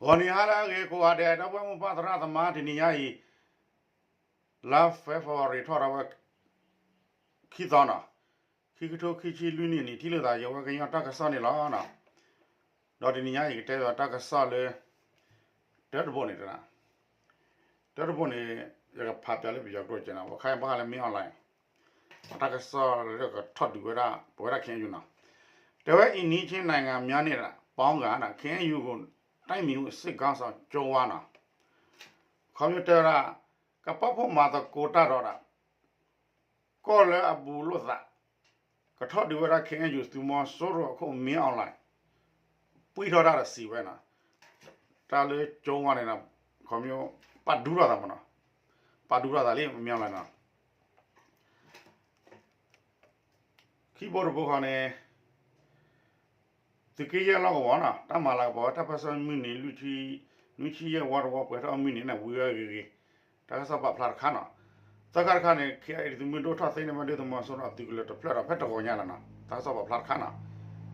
ဂီၤနံၤဟါလၢအဂ့ၤကိးဂၤဒဲး ဒီပုၢ်ဝဲၢ်မိၢ်ပၢ်သရၣ်သမါ တနံၤညါအံၤ လါ February ထီၣ်ဒီးဝဲ ခံသီနီၤ, ခံကထိခံဆံလွံၢ်နံၣ်န့ၣ် ထံၣ်လိာ်သးယဝဲကညီတၢ်ကစီၣ်န့ၣ်လီၤ. ဒီးတနံၤညါအံၤ ကတဲဘၣ်တၢ်ကစီၣ်လၢ တၢတဘိန့ၣ် တၢတဘိန့ၣ် ယကဖးပၠးလၢပယီၤကျိာ်ကဲနီၤ, ပခါအံၤဘၣ်ဃးလၢမ့ၢ် online အတၢ်ကစီၣ်လၢကထီၣ်ဒုးဝဲဒၣ် ပဝဲဒၣ် ခ့ၣ်အဲၣ်ယူၣ်နီၤ, တဲဝဲ အိမ်နီးချင်းနိုင်ငံများနဲ့ ပေါင်းကာ ခ့ၣ်အဲၣ်ယူၣ်ကို တိုက်မည်ဟု စစ်ခေါင်းဆောင် ကြုံးဝါနီၤ, ခီဖျိတဲဝဲဒၣ် ကပာ်ဖှိၣ်မၤသကိးတၢ်ဒီးဒၣ် ကီၢ်လၢအဘူးလိာ်သး ကထီၣ်ဒုးဝဲဒၣ် ခ့ၣ်အဲၣ်ယူၣ် သုးမီၤစိရိၤအခိၣ် မ့ၢ် online ပှံၢ်ထီၣ်တၢ်ဒီးစံးဝဲနီၤ, တၢ်လၢကၠိဝါန့ၣ် ခီဖျိ ပာ်ဒူထီၣ်သးမ့ၢ်နီၤ, ပာ်ဒူထီၣ်သးလံ မ့ၢ် online နီၤ, ခံဘိတဘိဃီန့ၣ် သုးက့ယဲၢ်လီၢ်ကဝီၤနီၤ တၢ်မၤလၤကပီၤဝဲ တၢ်ပၢၢ်ဆၢမုၢ်နံၤ လွံၢ်ဆံယဲၢ်ဝီတဝီ ပှဲၤထီၣ်မုၢ်နံၤန့ၣ် ဝံၤဝဲဂ့ၤဂ့ၤ, တၢ်ကစီၣ်ပာ်ဖျါတခါနီၤ, သၢခါတခါန့ၣ် ခ့ၣ်အဲၣ်ယူၣ် သုးမုၢ်ဒိၣ်ထီၣ်သ့န့ၢ်ဘၣ်ဒုးသုးမီၤစိရိၤအသုးကလၢၤတဖျၢၣ်ဒီး ဖဲတဂီၤညါလီၤနီၤ, တၢ်ကစီၣ်ပာ်ဖျါတခါနီၤ,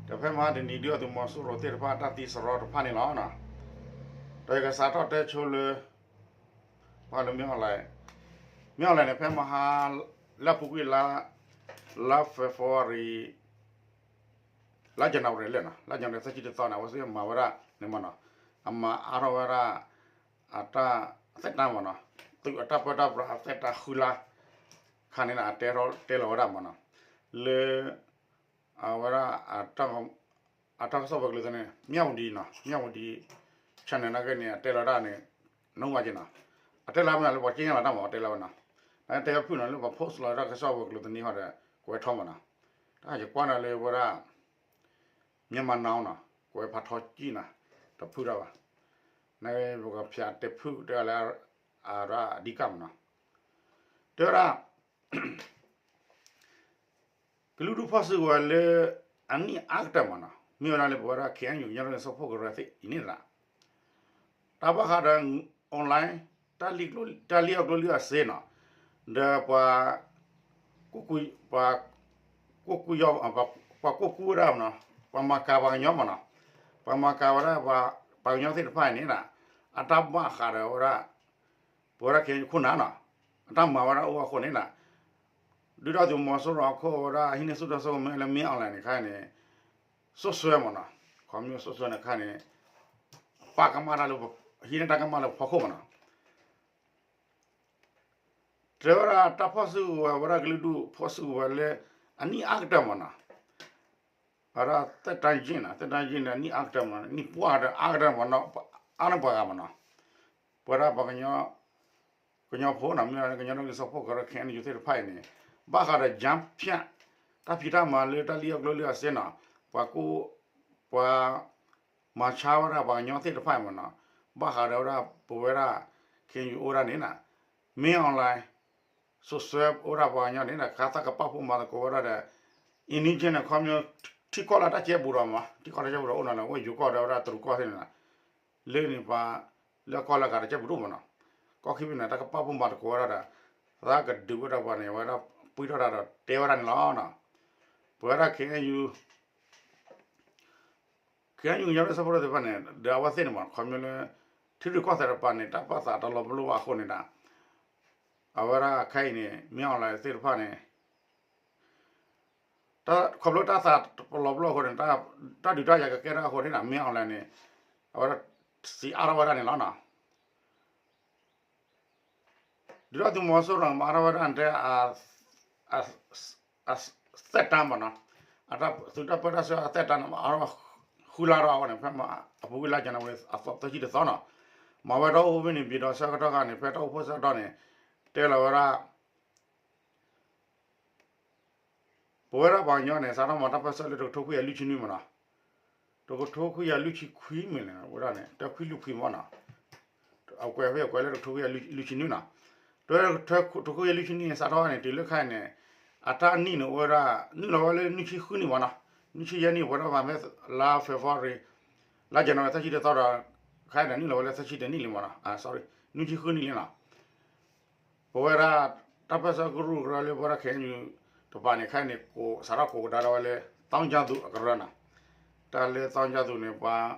ဒီးဖဲမဟါတနံၤဒုးသုးမီၤစိရိၤသ့ၣ်တဖၣ်တၢ်သံစရီတဖၣ်န့ၣ်လီၤနီၤ, ဒီးယကစးထီၣ်တဲဆိလၢ ပှၤလၢမ့ၢ် online, မ့ၢ် online န့ၣ် ဖဲမဟါ လၢအပူၤကွံာ်လါ လါ February လါ January လဲၣ်နီၤ, လါ January သၢဆံတသီန့ၣ် အဝဲသ့ၣ်မၤဝဲဒၣ်န့ၣ်မ့ၢ်နီၤ, အမၤအါထီၣ်ဝဲဒၣ် အတၢ် သက်တမ်း မ့ၢ်နီၤ, သုးအတၢ်ပၢတၢ်ပြးအ သက်တမ်း ဃုလါ ခါန့ၣ် အတဲထီၣ်တဲလီၤဝဲဒၣ်မ့ၢ်နီၤ, လၢ အဝဲဒၣ် အတၢ်ကစီၣ်ဝဲၤကျိၤသန့ၣ် မၠၣ်ဝတံၤနီၤ, မၠၣ်ဝတံၤ channel နာ်က့န့ၣ် အတဲလီၤတၢ်န့ၣ် နဝဲက့နီၤ, အတဲလီၤမ့ၢ်လၢပှၤက့ညါလီၤတၢ်မ့ၢ် အတဲလီၤဝဲနီၤ, နတဲဖုၣ်နီၤ လၢပှၤ post လီၤတၢ်ကစီၣ်ဝဲၤကျိၤသန့ဟီဒီး ကွဲးထီၣ်မ့ၢ်နီၤ, တၢ်ယကွၢ်နီၤလၢဝဲဒၣ် Myanmar Now နီၤ, ကွဲးဖးထီကံၢ်နီၤ, တဖုၣ်တၢ်ဘၣ်, နပကဖျါတဲဖုၣ်တဲလၢ အရၣ်အဓိကမ့ၢ်နီၤ, တဲဝဲဒၣ် ကလုာ်ဒူၣ်ဖီၣ်စုကဝဲၤလၢ အနံၣ်အါကတၢၢ်မ့ၢ်နီၤ, မ့ၢ်ဝဲဒၣ်လၢပဝဲဒၣ် ခ့ၣ်အဲၣ်ယူၣ် ကညီဒီကလုာ်စၢဖှိၣ်ကရၢသ့ၣ်အံၤန့ၣ်လီၤ, တၢ်ဘၣ်ဃးဒီး online တၢ်လံၣ်အီၣ်ကျိလံၣ်အစ့နီၤ, ဒီးပှၤ ပှၤ ကိၣ်ကူ ပှၤကိၣ်ကူဝဲဒၣ်မ့ၢ်နီၤ, ပှၤမၤကၤပှၤကညီမ့ၢ်နီၤ, ပှၤမၤကၤဝဲဒၣ် ပှၤကညီသ့ၣ်တဖၣ်အံၤန့ၣ်လီၤ, အတၢ်ဘၣ်ဃးဒီးဝဲဒၣ် ပဝဲဒၣ် ခ့ၣ်အဲၣ်ယူၣ် ခိၣ်နၢ်နီၤ, အတၢ်မၤဝဲဒၣ်အိၣ်အဃိန့ၣ်လီၤ, ဒုၣ်ဒါသုးမီၤစိရိၤအခိၣ်ဝဲဒၣ် ဟံးန့ၢ်ဆူၣ်ထီၣ်ဆူၣ်မ့ၢ်လၢမ့ၢ် online န့ၣ်ခါန့ၣ် စိတ်ဆွဲ မ့ၢ်နီၤ, ခီမ့ၢ် စိတ်ဆွဲ န့ၣ်ခါန့ၣ် ပာ်ကမၣ်တၢ်လၢ ဟံးန့ၢ်တၢ်ကမၣ်လၢဖီခိၣ်မ့ၢ်နီၤ, တဲဝဲဒၣ်တၢ်ဖီၣ်စုကဝဲၤ ဝဲဒၣ်ကလုာ်ဒူၣ်ဖီၣ်စုကဝဲၤလၢ အနံၣ်အါကတၢၢ်မ့ၢ်နီၤ, အဝဲဒၣ် သက်တမ်း န့ၣ် သက်တမ်း န့ၣ် အနံၣ်အါကတၢၢ်မ့ၢ်နီၤ, နံၣ်ပှၢ်ဒီးအါကတၢၢ်မ့ၢ်နီၤ, အါန့ၢ်ပှၤဂၤမ့ၢ်နီၤ, ပဝဲဒၣ်ပှၤကညီ ကညီဖိနီၤ, မ့ၢ်ဝဲဒၣ်ကညီဒီကလုာ်စၢဖှိၣ်ကရၢ ခ့ၣ်အဲၣ်ယူၣ် သ့ၣ်တဖၣ်အံၤန့ၣ် ဘၣ်ဃးဒီး ကြားဖြတ် တၢ်ဖံးတၢ်မၤလၢတၢ်လံၣ်အီၣ်ကျိလံၣ်အစ့နီၤ, ပှၤကိၣ် ပှၤ မၤဆါဝဲဒၣ်ပှၤကညီသ့ၣ်တဖၣ်အံၤမ့ၢ်နီၤ, ဘၣ်ဃးဒီးဝဲဒၣ်ပဝဲဒၣ် ခ့ၣ်အဲၣ်ယူၣ် အိၣ်ဝဲဒၣ်န့ၣ်လီၤ, မ့ၢ် online စိတ်ဆွဲ အိၣ်ဝဲဒၣ်ပှၤကညီန့ၣ်လီၤ, ခါသၣ်ကပာ်ဖှိၣ်မၤသကိးဝဲဒၣ်ဒီး အိမ်နီးချင်း န့ၣ် ခီမ့ၢ် ထံကီၢ်လၢတၢ်ကဲဘူးဒီးမ့ၢ် ထံကီၢ်လၢကဲဘူးဒီးအိၣ်နီၤလီၤ, အိၣ်ယိၤကီၢ်ဒီးဝဲဒၣ်တရူးကီၢ်သ့ၣ်န့ၣ်လီၤ, လၢန့ၣ်ပှၤ လၢကီၢ်လၢကၤတကဲဘူးဒိၣ်မ့ၢ်နီၤ, ကီၢ်ခံဖဲန့ၣ် တၢ်ကပာ်ဖှိၣ်မၤသကိးဝဲဒၣ်ဒီး သးကဒုးဝဲဒၣ်ပှၤန့ၣ် အဝဲဒၣ်ပှံၢ်ထီၣ်တၢ်ဒီးတဲဝဲဒၣ်န့ၣ်လီၤ, ပဝဲဒၣ် ခ့ၣ်အဲၣ်ယူၣ် ခ့ၣ်အဲၣ်ယူၣ် ကညီဒီကလုာ်စၢဖှိၣ်သ့ၣ်တဖၣ်န့ၣ် ဒီးအဝဲသ့ၣ်န့ၣ်မ့ၢ် ခီမ့ၢ်လၢ ထံရူၢ်ကီၢ်သဲးတပၤန့ၣ် တၢ်ဘၣ်သးတလီၤပလိာ်ဘၣ်အဃိန့ၣ်ဒီး အဝဲဒၣ်ခဲအံၤန့ၣ် မ့ၢ် online သ့ၣ်တဖၣ်န့ၣ် ခီဖျိတၢ်သးတလီၤပလိာ်အဃိန့ၣ် တၢ်ဒုးတၢ်ယၤကကဲထီၣ်အဃိန့ၣ်ဒီး မ့ၢ် online န့ၣ် အဝဲဒၣ်စံးအါထီၣ်ဝဲဒၣ်န့ၣ်လီၤနီၤ. ဒုၣ်ဒါသုးမီၤစိရိၤမၤအါထီၣ်ဝဲဒၣ်တဲ အ သက်တမ်း မ့ၢ်နီၤ, အတၢ်သုးတၢ်ပၢတၢ်ဆှၢအ သက်တမ်း န့ၣ် မၤအါထီၣ်ဃုလါထီၣ်အဝဲန့ၣ် ဖဲအပူၤကွံာ်လါ January အသီသၢဆံတသီနီၤ, မၤဝဲတၢ်အိၣ်ဖဲန့ၣ် ဘံၣ်ဒီးဆၢကတီၢ်ခါန့ၣ် ဖဲတၢ်အိၣ်ဖှိၣ်ဆၢကတီၢ်န့ၣ် တဲလီၤဝဲဒၣ် ပဝဲဒၣ်ပှၤကညီန့ၣ် စးထီၣ်မၤတၢ်ပၢဆှၢလၢတကထိခွံကယၤလွံၢ်ဆံနွံမ့ၢ်နီၤ, တကထိခွံကယၤလွံၢ်ဆံခွံမ့ၢ်လဲၣ် ဝဲဒၣ်န့ၣ် တခွံလွံၢ်ခွံမ့ၢ်နီၤ, အကွဲးဖဲအကွဲးလၢတကထိခွံကယၤလွံၢ်ဆံနွံနီၤ, တ တကထိခွံကယၤလွံၢ်ဆံနွံန့ၣ် စးထီၣ်ဝဲန့ၣ် တုၤလၢခဲအံၤန့ၣ် အတၢ်နံၣ်န့ၣ်အိၣ်ဝဲဒၣ် နုာ်လီၤဝဲလၢနွံဆံဃုနံၣ်မ့ၢ်နီၤ, နွံဆံယဲၢ်နံၣ် ပဝဲဒၣ်ပှၤမ့ၢ်လါ February လါ January သၢဆံတသီဒီး ခဲအံၤန့ၣ် နုာ်လီၤဝဲလၢသၢဆံတနံၣ်လံမ့ၢ်နီၤ, sorry နွံဆံဃုနံၣ်လံနီၤ. ပဝဲဒၣ်တၢ်ပၢဆှၢကရူၢ်ကရၢလၢပဝဲဒၣ် ခ့ၣ်အဲၣ်ယူၣ် တပၤန့ၣ် ခဲအံၤန့ၣ် စးထီၣ်ကိးကဒါထီၣ်ဝဲလၢ သောင်းကျန်းသူ အကရၢနီၤ, တၢ်လၢ သောင်းကျန်းသူ န့ၣ် ပှၤ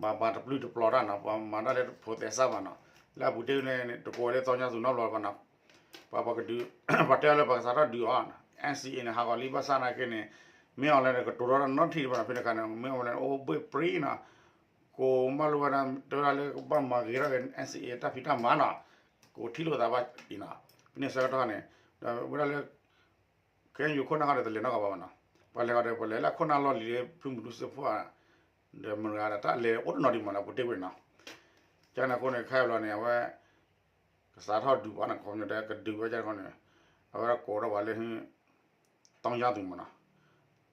ပှၤမၤတပျုၢ်တပျီၤတၢ်နီၤ, ပှၤမၤတၢ်လၢဖိးသဲစးဘၣ်နီၤ, လၢအပူၤတ့ၢ်န့ၣ် တကိးဝဲလၢသီညါသူနီတဘျီဘၣ်နီၤ, ပှၤပှၤကဒုး ပှၤတဲလၢပှၤကစးထီၣ်ဒုးအီၤ NCA န့ၣ် ဟးဂီၤလံဘၣ်ဆၣ်နာ်က့န့ၣ် မ့ၢ်အီၤလဲၣ်န့ၣ် ကတိၤထီၣ်တၢ်နီတထံၣ်တဘၣ်နီၤ, ဖဲန့ၣ်အခါန့ၣ် မ့ၢ်အီၤလဲၣ်န့ၣ် အိၣ်ဘှ့ၣ်ပြံနီၤ, ကိးမၢလိဝဲဒၣ် တဲဝဲဒၣ်လၢကဘၣ်မၤဂ့ၤထီၣ်က့ၤ NCA တၢ်ဖံးတၢ်မၤနီၤ, ကိးထံၣ်လိာ်သးဘၣ်အံၤနီၤ, ဖဲန့ၣ်ဆၢကတီၢ်န့ၣ် ဒီးဝဲဒၣ်လၢ ခဲအံၤယိၤခိၣ်နၢ်ခီဒီးတလဲၤနီတဂၤဘၣ်မနီၤ, ပှၤလဲၤခီဒီး ပှၤလဲၤလၢခိၣ်နၢ်လီၢ်လံၤလၢဖုမူတူစ့ဖိ ဒီးမတၤဂၤဒီးတၢ်လဲၤအိၣ်တနီၤဒံးမနီၤ ပူၤတ့ၢ်ဝဲနီၤ, ကန့ၣ်အဃိန့ၣ် ခဲအံၤဘျီန့ၣ် အဝဲ ကစးထီၣ်ဒုးဘၣ်နီၤ, ခီပညီတဲကဒုးဝဲကန့ၣ်အဃိန့ၣ် အဝဲဒၣ်ကိးထီၣ်ပှၤလၢ တီညါသူမနီၤ,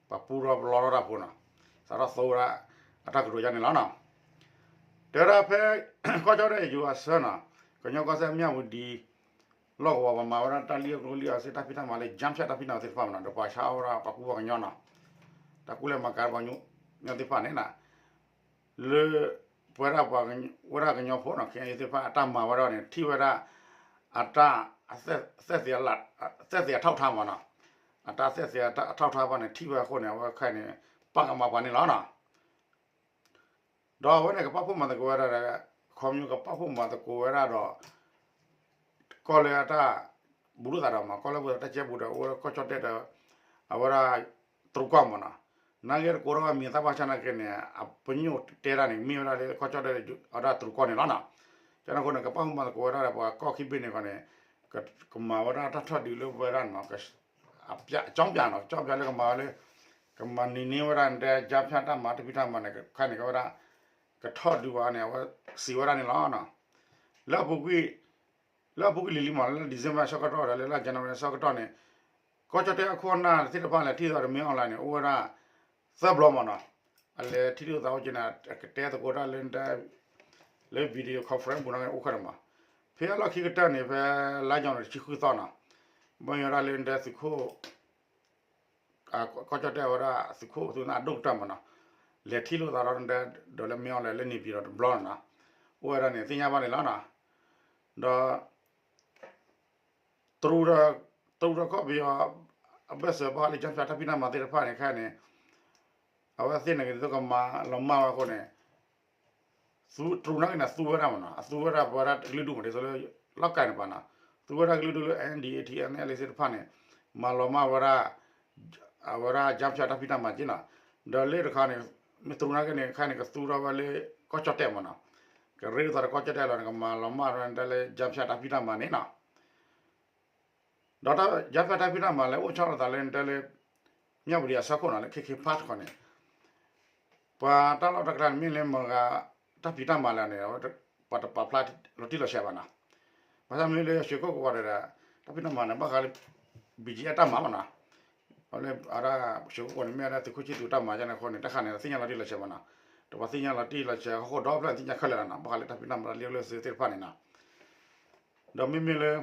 ပှၤပူထီၣ်ပလီထီၣ်တၢ်ဖိနီၤ, စးထီၣ်သိဝဲဒၣ် အတၢ်ကတိၤယါန့ၣ်လီၤနီၤ, တဲဝဲဒၣ်ဖဲ ကီၢ်ကၠီၣ်တဲၣ်ယိၤအဆၢနီၤ, ကညီကီၢ်စဲၣ်မၠၣ်ဝတံၤ လီၢ်ကဝီၤ ပှၤမၤဝဲဒၣ်တၢ်လံၣ်အကျိလံၣ်အစ့တၢ်ဖံးတၢ်မၤလၢ ကၠၢဖၠၣ်တၢ်ဖံးတၢ်မၤသ့ၣ်တဖၣ်မနီၤ, ဒီးပှၤဆါဝဲဒၣ်ပှၤကူပှၤကညီနီၤ, တၢ်ကူလဲၤမၤကၤပှၤကညီသ့ၣ်တဖၣ်န့ၣ်နီၤ, လၢ ပဝဲဒၣ်ပှၤဝဲဒၣ်ကညီဖိနီၤ ခဲအံၤသ့ၣ်တဖၣ်အတၢ်မၤဝဲဒၣ်န့ၣ် ထံၣ်ဝဲဒၣ် အတၢ် သက်သေအထောက်အထားမနီၤ, အတၢ်သက်သေအထောက်အထားဘၣ်န့ၣ် ထံၣ်ဝဲအဃိန့ၣ် အဝဲခဲအံၤန့ၣ် ပာ်ကမၤပှၤန့ၣ်လီၤနီၤ. ဒီးအဝဲန့ၣ်ကပာ်ဖှိၣ်မၤသကိးဝဲဒၣ်ဒီး ခီပညီကပာ်ဖှိၣ်မၤသကိးဝဲဒၣ်ဒီး ကီၢ်လၢအတၢ် ဘူးလိာ်သးဒီးမး ကီၢ်လၢပတၢ်ကဲဘူးဒီး အိၣ်ဝဲဒၣ်ကီၢ်ကၠီၣ်တဲၣ်ဒီး အဝဲဒၣ် တရူးကီၢ်မနီၤ, နာ်က့တကိးထီၣ်ဝဲမံၤသၣ်ဘၣ်ဆၣ်နာ်က့န့ၣ် အပညိၣ်တဲတၢ်န့ၣ် မ့ၢ်ဝဲဒၣ်လၢကီၢ်ကၠီၣ်တဲၣ်ဒီး အဝဲဒၣ်တရူးကီၢ်န့ၣ်လီၤနီၤ. ကန့ၣ်အဃိန့ၣ် ကပာ်ဖှိၣ်မၤသကိးဝဲဒၣ်ဒီးပှၤကီၢ်ခံဘ့ၣ်န့ၣ်ဃီန့ၣ် ကမၤဝဲဒၣ်တၢ်ထီၣ်ဒုးလၢပဝဲဒၣ်နီၤ အကၠီပၠးနီၤ ကၠီပၠးလၢကမၤဝဲလၢ ကမၤနံၤန့ၢ်ဝဲဒၣ်တဲ ကၠၢဖၠၣ်တၢ်မၤတၢ်ဖံးတၢ်မၤန့ၣ် ခဲန့ၣ်ကဝဲဒၣ် ကထီၣ်ဒုးဝဲန့ၣ် အဝဲစံးဝဲဒၣ်န့ၣ်လီၤ. လၢအပူၤကွံာ် လၢအပူၤကွံာ်လံၤလံၤမး လၢ December ဆၢကတီၢ်ဒီးလၢလါ January ဆၢကတီၢ်န့ၣ် ကီၢ်ကၠီၣ်တဲၣ်အခိၣ်အနၢ်သ့ၣ်တဖၣ်လဲၤထံၣ်သးဒီး မ့ၢ်အီၣ်လဲၣ်န့ၣ် အိၣ်ဝဲဒၣ် သၢဘျီမနီၤ. အလဲၤထံၣ်လိာ်သးအိၣ်က့ၤန့ၣ် အကတဲသကိးတၢ်လၢ လၢ video conference ပူၤန့ၣ်အိၣ်ခဲန့ၣ်မး. ဖဲအလီၢ်ခံကတၢၢ်န့ၣ် ဖဲလါယနူၤအါရံၤတဆံဃုသီနီၤ ဘၣ်ယိၣ်ဒၣ်လၢတဲသုးခိၣ် ကီၢ်ကၠီၣ်တဲၣ်ဝဲဒၣ်သုးခိၣ်သုးနၢ်အဒိၣ်ကတၢၢ်မနီၤ လဲၤထံၣ်လိာ်သးဒီး ဒီးလၢမ့ၢ်အီၣ်လဲၣ်လၢ နေပြည်တော် တဘျီန့ၣ်နီၤ အိၣ်ဝဲဒၣ်န့ၣ် သ့ၣ်ညါဘၣ်န့ၣ်လီၤနီၤ. ဒီး တရူးဒီး တရူးဒီးကီၢ်ပယီၤ အဘၢၣ်စၢၤဘၣ်ဃးလၢ ကၠၢဖၠၣ်တၢ်ဖံးတၢ်မၤသ့ၣ်တဖၣ်န့ၣ် ခဲအံၤန့ၣ် အဝဲသ့ၣ်န့ၣ်ကဒ်သိးကမၤလီၤမၢ်ဝဲအဃိန့ၣ် တရူးနာ်က့န့ၣ် သူဝဲဒၣ်မနီၤ အသူဝဲဒၣ်ပဝဲဒၣ်ကလုာ်ဒူၣ်မး ဒ်သိးလၢ လီၢ်ကၤန့ၣ်ပၤနီၤ သူဝဲဒၣ်ကလုာ်ဒူၣ်လၢ NDAA TNLA သ့ၣ်တဖၣ်န့ၣ် မၤလီၤမၢ်ဝဲဒၣ် အဝဲဒၣ် ကၠၢဖၠၣ်တၢ်ဖံးတၢ်မၤက့နီၤ. ဒီးလၢတခါန့ၣ် မ့ၢ်တရူးနာ်က့န့ၣ် ခဲအံၤန့ၣ် ကသူထီၣ်ဝဲလၢ ကီၢ်ကၠီၣ်တဲၣ်မနီၤ ကရ့လိာ်သးဒီးကီၢ်ကၠီၣ်တဲၣ်လီၤန့ၣ် ကမၤလီၤမၢ်ဝဲဒၣ်လၢ ကၠၢဖၠၣ်တၢ်ဖံးတၢ်မၤန့ၣ်နီၤ. ဒီးတၢ် ကၠၢဖၠၣ်တၢ်ဖံးတၢ်မၤလၢအိၣ်ဆီလီၤသးလၢတဲလၢ မၠၣ်ဝတံၤအဆၢခိၣ်နီၤ လၢ KK Park တခီန့ၣ် ပှၤတၢ်လီၢ်တၢ်ကျဲန့ၣ် မ့ၢ်လၢမတၤဂၤ တၢ်ဖံးတၢ်မၤလဲၣ်န့ၣ် ပှၤတပာ်ဖျါလီၤတံၢ်လီၤဆဲးဘၣ်နီၤ. ဘၣ်ဆၣ်မ့ၢ်လၢရွှေကုက္ကိုန့ၣ်ဒီး တၢ်ဖံးတၢ်မၤန့ၣ် ဘၣ်ဃးလၢ BGF တၢ်မၤမနီၤ လၢအဝဲဒၣ် ရွှေကုက္ကိုန့ၣ် မ့ၢ်ဝဲဒၣ်သုးခိၣ်ဆံသူးတၢ်မၤယါန့ၣ်အဃိန့ၣ် တၢ်ဃးန့ၣ် သ့ၣ်ညါလီၤတံၢ်လီၤဆဲးမနီၤ. ဒီးပှၤသ့ၣ်ညါလီၤတံၢ်လီၤဆဲးဟီၣ်ခိၣ်ဒီဖျၢၣ်န့ၣ် သ့ၣ်ညါခဲလၢာ်လီၤနီၤ ဘၣ်ဃးလၢတၢ်ဖံးတၢ်မၤလၢလံာ်လၢဆဲးသ့ၣ်တဖၣ်န့ၣ်နီၤ. ဒီးမ့မ့ၢ်လၢ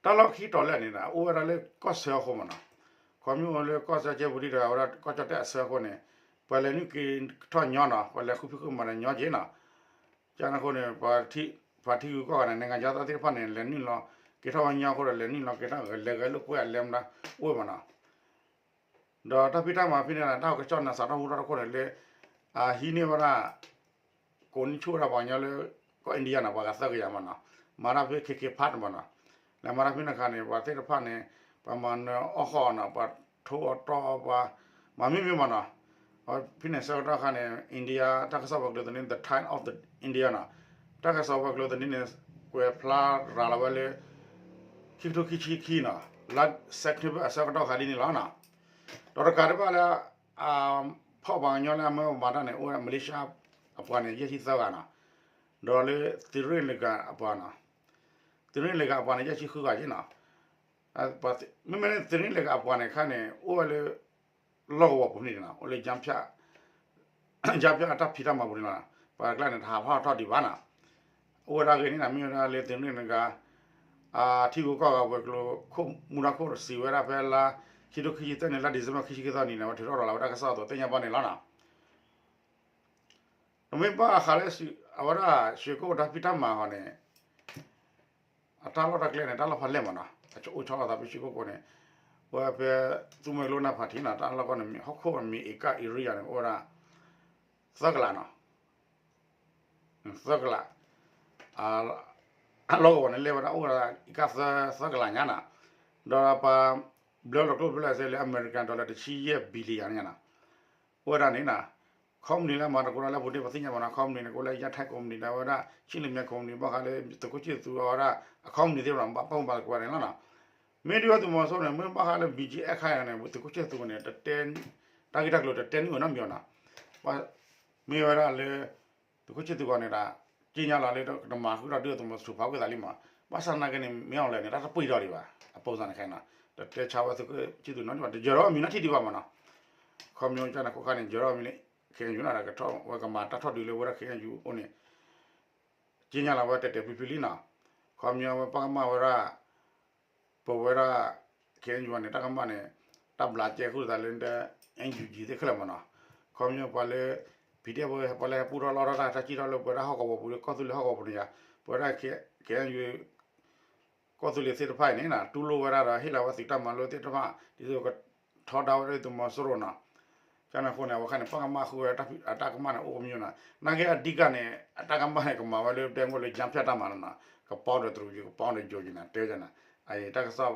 တၢ်လီၢ်ခံတီၤလဲၣ်န့ၣ် အိၣ်ဝဲဒၣ်လၢကီၢ်ဆၢအဃိမနီၤ. ခီဖျိလၢကီၢ်ဆၢကဲပူၤဒံးဒီး အဝဲဒၣ်ကီၢ်ကၠီၣ်တဲၣ်အဆၢအဃိန့ၣ် ပှၤလဲၤနုာ်က့ၤထီၣ်ညီနီၤ ပှၤလဲၤဃုဖံးဃုမၤဒီးညီက့ၤနီၤ. ကန့ၣ်အဃိန့ၣ် ပှၤထံဂုၤကီၢ်ဂၤန့ၣ် နိုင်ငံခြားသားသ့ၣ်တဖၣ်န့ၣ် လဲၤနုာ်လီၤက့ၤထီၣ်ဝဲညီအဃိဒီး လဲၤနုာ်လီၤက့ၤထီၣ် လဲၤဂဲၤလိာ်ကွဲအလဲမတၤအိၣ်မနီၤ. ဒီးတၢ်ဖံးတၢ်မၤဖဲန့ၣ် တၢ်ကစီၣ်န့ၣ် စးထီၣ်ဟူထီၣ်တခိၣ်န့ၣ်လၢ အဟံးန့ၢ်ဝဲဒၣ် ကိးနံၣ်ဆူၣ်ဝဲဒၣ်ပှၤကညီလၢ ကီၢ် India န့ၣ် ပှၤဂၤသၢကယၤမနီၤ. မၤတၢ်ဖဲ KK Park မနီၤ. လဲၤမၤတၢ်ဖဲန့ၣ်အခါန့ၣ် ပှၤသ့ၣ်တဖၣ်န့ၣ် ပှၤမၤနၢၤအီၣ်ဃီအီၤနီၤ ပှၤထိအီၤတီအီၤပှၤ မၤမ့ၢ်မ့ၢ်မနီၤ. ဖဲန့ၣ်ဆၢကတီၢ်အခါန့ၣ် India တၢ်ကစီၣ်ပှၤကျိၤသနံး The Times of the India နီၤ တၢ်ကစီၣ်ပှၤကျိၤသနံးန့ၣ် ကွဲးဖျါရၤလီၤဝဲလၢ ခံကထိခံဆံခံနီၤ လါ September အဆၢကတီၢ်ခါဒ်န့ၣ်လီၤနီၤ. ဒီးတကးဒံးဘၣ်လၢ ဖီၣ်ပှၤကညီလၢအမၢပှၤတၢ်န့ၣ် အိၣ်ဝဲဒၣ် Malaysia အပှၤန့ၣ် ယဲၢ်ဆံသၢဂၤနီၤ. ဒီးလၢ Sri Lanka အပှၤနီၤ Sri Lanka အပှၤန့ၣ် ယဲၢ်ဆံဃုဂၤက့နီၤ. မ့မ့ၢ်လၢ Sri Lanka အပှၤန့ၣ်ခါန့ၣ် အိၣ်ဝဲလၢ လီၢ်ကဝီၤပူၤန့ၣ်နီၤ အိၣ်လၢ ကၠၢဖၠၣ် ကၠၢဖၠၣ်အတၢ်ဖံးတၢ်မၤပူၤန့ၣ်လီၤ. ပှၤတကျါန့ၣ် တဟးဖီၣ်ထီၣ်ဒံးဘၣ်နီၤ. အိၣ်ဝဲဒၣ်ဂ့ၢ်န့ၣ်နီၤ မ့ၢ်ဝဲဒၣ်လၢ Sri Lanka အထံဂုၤကီၢ်ဂၤဝဲၤကျိၤခိၣ် မူဒါခိၣ်စံးဝဲဒၣ်ဖဲလါ ခံကထိခံဆံသၢန့ၣ် လါ December ခံဆံခံသီနံၤန့ၣ် အဝဲထုးထီၣ်ရၤလီၤဝဲတၢ်ကစီၣ်အသိး သ့ၣ်ညါဘၣ်န့ၣ်လီၤနီၤ. ဒီးမ့ၢ်ဘၣ်ဃးလၢ အဝဲဒၣ် ရွှေကုက္ကိုတၢ်ဖံးတၢ်မၤဃီန့ၣ် အတၢ်လီၢ်တၢ်ကျဲန့ၣ် တၢ်လီၢ်ဖးလဲၢ်မနီၤ အအိၣ်ဆီလီၤသးဖဲရွှေကုက္ကိုန့ၣ် အိၣ်ဝဲဖဲ သူမွဲကျိနၢ်ဖးထံနီၤ တၢ်လီၢ်ကီၢ်န့ၣ် ဟီၣ်ခိၣ်မ့ၢ် ဧက area န့ၣ် အိၣ်ဝဲဒၣ် သၢကလးနီၤ, သၢကလး, အလီၢ်ကဝီၤန့ၣ် လဲၤဝဲဒၣ်အိၣ်ဝဲဒၣ် အကါသၢ သၢကလးညါနီၤ, ဒီးပှၤ ဘျၢလီၤကျိၣ်ဘျၢလီၤစ့လၢ အမဲရကၤ dollar တဆံယဲၢ် billion ညါနီၤ, အိၣ်ဝဲဒၣ်န့ၣ်နီၤ, ခီပနံၣ်လၢအမၤသကိးတၢ်လၢအပူၤန့ၣ် ပသ့ၣ်ညါဘၣ်နီၤ, ခီပနံၣ်န့ၣ် ကအိၣ်လၢ ယါထဲ ခီပနံၣ် ဒီးဝဲဒၣ် ဆံလ့မ့ ခီပနံၣ် ဘၣ်ဃးလၢသုးခိၣ်ဆံၣ်သူးအဝဲဒၣ် အခီပနံၣ်သ့ၣ်တဖၣ် ဘၣ်ပာ်မၤသကိးဝဲဒၣ်န့ၣ်လီၤနီၤ, မ့ၢ်ဒုးသုးမီၤစိရိၤန့ၣ် မ့ၢ်ဘၣ်ဃးလၢ ဘီၣ်ကၠံၣ်အဲၣ်ခါအံၤန့ၣ် သုးခိၣ်ဆံၣ်သူးန့ၣ် တတဲ တၢ်ဂ့ၢ်တၢ်ကျိၤတတဲနုာ်ဝဲနီတမံၤနီၤ, မ့ၢ်ဝဲဒၣ်လၢ သုးခိၣ်ဆံၣ်သူးအဂီၢ်န့ၣ်ဒီး က့ညါလီၤလၢတမၤဃုာ်ဒီးဒုးသုးမီၤစိရိၤဖးကွံာ်သးလံမး, ဘၣ်ဆၣ်သနာ်က့န့ၣ် မ့ၢ်အီၤလဲၣ်န့ၣ် တၢ်တပှ့ၤထီၣ်ဒံးဘၣ်, အပိစၢ်န့ၣ်ခဲအံၤနီၤ, တတဲဆါဝဲသုးခိၣ်ဆံၣ်သူးနီတမံၤ တယၢၤထီၣ်အမံၤနီတထံၣ်ဒံးဘၣ်မးနီၤ, ခီပညီကန့ၣ်ခိၣ်ခါန့ၣ် ယၢၤထီၣ်အမံၤလၢ ခ့ၣ်အဲၣ်ယူၣ်နီၤ ဒီးကထီၣ်ဝဲကမၤတၢ်ထီၣ်ဒုးလၢဝဲဒၣ် ခ့ၣ်အဲၣ်ယူၣ်အိၣ်န့ၣ် က့ညါလီၤဝဲတဲာ်တဲာ်ဖျုးဖျုးလံနီၤ, ခီပညီဝဲပှၤကမၣ်ဝဲဒၣ် ပဝဲဒၣ် ခ့ၣ်အဲၣ်ယူၣ်န့ၣ် တၢ်ကမၣ်န့ၣ် တၢ်ဘျးကဲဃုာ်သးလၢ NUG သ့ၣ်ခဲလၢာ်မးနီၤ, ခီပညီပှၤလၢ PDF ပှၤလၢဟဲပူထီၣ်လီထီၣ်တၢ် တၢ်စံၣ်ထီၣ်လၢပဝဲဒၣ်ဟီၣ်ကဝီၤပူၤ ကီၢ်သူလ့ၤဟီၣ်ကဝီၤပူၤန့ၣ်ယါ, ပဝဲဒၣ် ခ့ၣ်အဲၣ်ယူၣ် ကီၢ်သူလ့ၤသ့ၣ်တဖၣ်အံၤန့ၣ် တူၢ်လိာ်ဝဲဒၣ်ဒီးဟ့ၣ်လီၤဝဲသုးတၢ်မၤလိသ့ၣ်တဖၣ် ဒ်သိးကထီဒါဝဲဒၣ်သုးမီၤစိရိၤနီၤ, ကန့ၣ်အဃိန့ၣ် အဝဲခါန့ၣ် ပှၤကမၣ်ဃုာ်ဝဲ အတၢ်ကမၣ်န့ၣ် အိၣ်ကမညီနီၤ, သနာ်က့အဓိကန့ၣ် အတၢ်ကမၣ်န့ၣ် ကမၤဝဲလၢဒဲကဝီၤလၢ ကြားဖြတ် တၢ်မၤနီၤ, ကပီၤဒီးတရူးက့ၤ ကပီၤဒီးယိၤက့ၤန့ၣ် တဲဝဲန့ၣ်, အတၢ်ကစီၣ်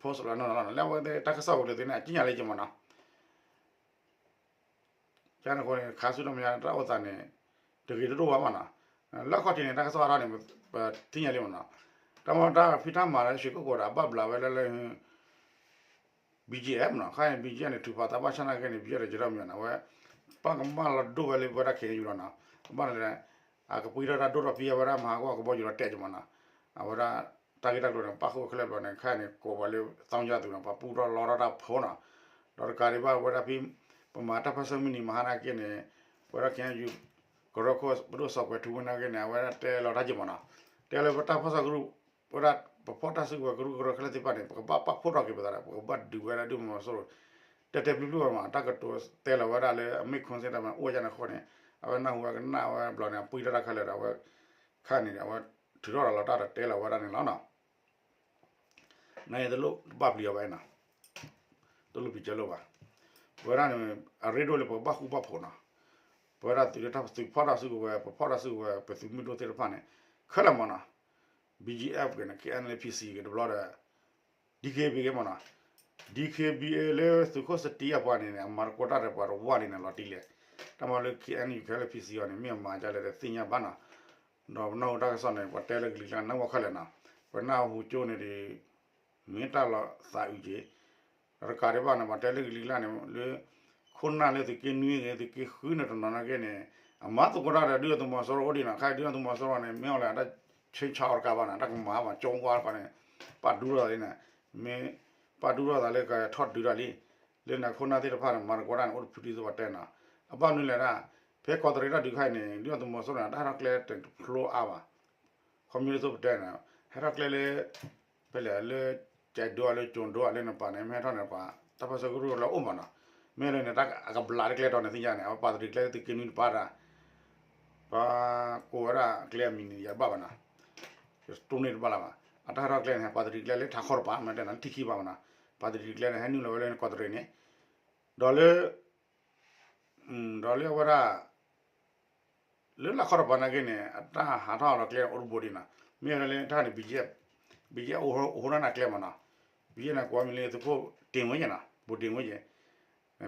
post လီၤနီၤလီၤနီၤ လၢအဝဲတၢ်ကစီၣ်ဝဲလၢသုန့ၣ် အက့ညါလၢယမးနီၤ ကန့ၣ်အဃိန့ၣ် ခါဆူတမံၤတၢ်အိၣ်သးန့ၣ် တဂ့ၤတဒိၣ်ဘၣ်မးနီၤ, လၢအခီၣ်ထံးန့ၣ် တၢ်ကစီၣ်အါထီၣ်န့ၣ် ပသ့ၣ်ညါလံမးနီၤ, တၢ်မၤတၢ်ဖံးတၢ်မၤလၢရွှေကုက္ကိုဒီး အဘၣ်ဘျးဝဲလၢလၢ BGF နီၤ, ခါန့ၣ် BGF န့ၣ် ထုးဖးသးဘၣ်ဆၣ်သနာ်က့န့ၣ် BGF ဒီးယဲၤထီၣ်မံၤနီၤ, အဝဲ ပှၤကမၣ်လီၤဒိၣ်ဝဲလၢပဝဲဒၣ် ခ့ၣ်အဲၣ်ယူၣ်လီၤနီၤ, အဘၣ်န့ၣ်လဲၣ် အကပှ့ၤထီၣ်တၢ်ဒိၣ်ထီၣ်ဖံးအဝဲဒၣ် မၤဟးဂီၤကဘီယူၤလီၤတဲာ်ကမးနီၤ, အဝဲဒၣ် တၢ်ဂ့ၢ်တၢ်ကျိၤန့ၣ် ပၣ်ဃုာ်ခဲလၢာ်ဘျီန့ၣ် ခဲအံၤန့ၣ် ကိးဝဲလၢ သောင်းကျန်းသူ နီၤ, ပှၤပူထီၣ်လီထီၣ်တၢ်ဖိနီၤ, ဒီးတကးဒံးဘၣ်ဝဲဒၣ်ဖဲ ပမၤတၢ်ပၢၢ်ဆၢမုၢ်နံၤမဟါသနာ်က့န့ၣ် ပဝဲဒၣ် ခ့ၣ်အဲၣ်ယူၣ် ကရၢခိၣ် ပဒိၣ်စီၤကွဲၤထူဝ့သနာ်က့န့ၣ် အဝဲဒၣ်တဲလီၤတၢ်က့ၤမးနီၤ, တဲလၢပတၢ်ဖီၣ်ဆၢကရူၢ် ပဝဲဒၣ်ပဖီၣ်တၢ်စုကဝဲၤကရူၢ်ကရၢခဲလၢာ်သ့ၣ်တဖၣ်န့ၣ် ပကဘၣ်ပာ်ဖှိၣ်ထီၣ်က့ၤပသးဒီး ပကဘၣ်ဒုးဝဲဒၣ်ဒုးသုးမီၤစိရိၤ တဲာ်တဲာ်ဖျုးဖျုးဝဲမး တၢ်ကတိၤတဲလီၤဝဲဒၣ်လၢအမ့ၢ်ခွဲစ့ၢ်တၢ်မၤအိၣ်ကန့ၣ်အဃိန့ၣ် အဝဲနၢ်ဟူဝဲကနၣ်ဝဲဘျီန့ၣ် အပှ့ၤထီၣ်တၢ်ခဲလၢာ်ဒီး အဝဲ ခါန့ၣ် အဝဲထုးထီၣ်ဒီးလီၤတၢ်ဒီးတဲလီၤဝဲဒၣ်န့ၣ်လီၤနီၤ. နတလိၣ်တဘၣ်ပျံၤအီၤဘၣ်နီၤ, တလိၣ်ပျံၤကၢလိၣ်ဘၣ်. ပဝဲဒၣ်န့ၣ် အရ့ဒိၣ်လၢပကဘၣ်ဃူဘၣ်ဖိးနီၤ. ပဝဲဒၣ်သုးလၢတၢ်ပသုးဖီၣ်တၢ်စုကဝဲၤ ပဖီၣ်တၢ်စုကဝဲၤ ပသုးမုၢ်ဒိၣ်သ့ၣ်တဖၣ်န့ၣ် ခဲလၢာ်မးနီၤ. BGF ဂ့ၤန့ၣ် KNLA PC ဂ့ၤတဘျီဒီး DKBA ဂ့ၤမးနီၤ. DKBA လၢသုးခိၣ်စတံအပှၤန့ၣ်န့ၣ် အမၤသကိးတၢ်ဒီးပှၤတဝၢ်လံန့ၣ် လီၤတံၢ်လဲၣ်. တၢ်မၤလၢ KNU KNLA PC အီၤန့ၣ် မ့ၢ်အမၤဒ်လဲၣ်ဒီးသ့ၣ်ညါဘၣ်နီၤ. ဒီးပနၢ်ဟူတၢ်ကစီၣ်န့ၣ် ပှၤတဲလၢကလံၤကျါန့ၣ် နၢ်ဝီခဲလၢာ်နီၤ. ပနၢ်ဟူကၠိန့ၣ်ဒီး မ့ၢ်တၢ်လီၤသးအုးက့ၤ ဒီးတကးဒံးဘၣ်န့ၣ် ပှၤတဲလၢကလံၤကျါန့ၣ် လၢ ခိၣ်နၢ်လၢသုးက့နွံဂ့ၤ သုးက့ဃုန့ၣ်တနီၤနီၤက့န့ၣ် အမၤသကိးတၢ်ဒီးဒုးသုးမီၤစိရိၤအိၣ်ဒံးနီၤ. ခဲအံၤဒုးသုးမီၤစိရိၤန့ၣ် မ့ၢ်အီၤလဲၣ် တၢ်ဆ့ဆါအီၤတကးဘၣ်နီၤ တၢ်ကမၤဘၣ်ကၠိဝါတခီန့ၣ် ပာ်ဒူထီၣ်သးလံန့ၣ် မ့ၢ်ပာ်ဒူထီၣ်သးလၢကထီၣ်ဒုးတၢ်လံ လၢန့ၣ်ခိၣ်နၢ်သ့ၣ်တဖၣ်န့ၣ် မၤသကိးတၢ်န့ၣ် အိၣ်တဖုဒ်သိးပှၤတဲနီၤ. အဘၣ်မနုၤလဲၣ်ဒၣ် ဖဲကီးတရံးတၢ်ဒုးခါအံၤန့ၣ် ဒုးသုးမီၤစိရိၤန့ၣ် တၢ်ဟဲထီၣ်ကျဲတဖျိအါဘၣ် ခီမ့ၢ်ဒ်သိးပတဲန့ၣ် ဟဲထီၣ်ကျဲလၢ ဖဲလဲၣ်လၢ ကဲဒိလၢကၠိၤဒိလၢနပၤန့ၣ် မ့ၢ်ဟဲထီၣ်န့ၣ်ပှၤ တၢ်ပၢၢ်ဆၢကရူၢ်လၢအိၣ်မးနီၤ. မ့ၢ်လၢန့ၣ် တၢ်အကဘျးလၢကျဲတီၤန့ၣ်သ့ၣ်ညါန့ၣ် အဝဲပာ်တရံးကျဲလၢသုးက့နွံတပၤတၢ် ပှၤကိးဝဲဒၣ်ကျဲအမံၤန့ၣ် ယၤတဘၣ်ဘၣ်နီၤ. တိၢ်န့ၢ်တဘၣ်လၢၤဘၣ်. အတၢ်ဟဲထီၣ်ကျဲန့ၣ် ပာ်တရံးကျဲလၢထးခီတပၤ မ့ၢ်တဲနီၤ လၢထံခံပၤမးနီၤ. ပာ်တရံးကျဲန့ၣ် ဟဲနုာ်လီၤဝဲလၢကီးတရံးန့ၣ် ဒီးလၢ ဒီးလၢအဝဲဒၣ် လၢလၢခီတပၤနာ်က့န့ၣ် အတၢ်ဟးထီၣ်လီၤကျဲအိၣ်တဘိဒံးနီၤ. မ့ၢ်လၢတၢ်န့ၣ် BGF အိၣ်ဟိနီၢ်နၢ်ကျဲမးနီၤ. BGF န့ၣ် ကိးမံၤလၢသုးခိၣ်တ့ၢ်ဝ့ၢ်ယဲနီၤ ဘိၣ်တ့ၢ်ဝ့ၢ်ယဲ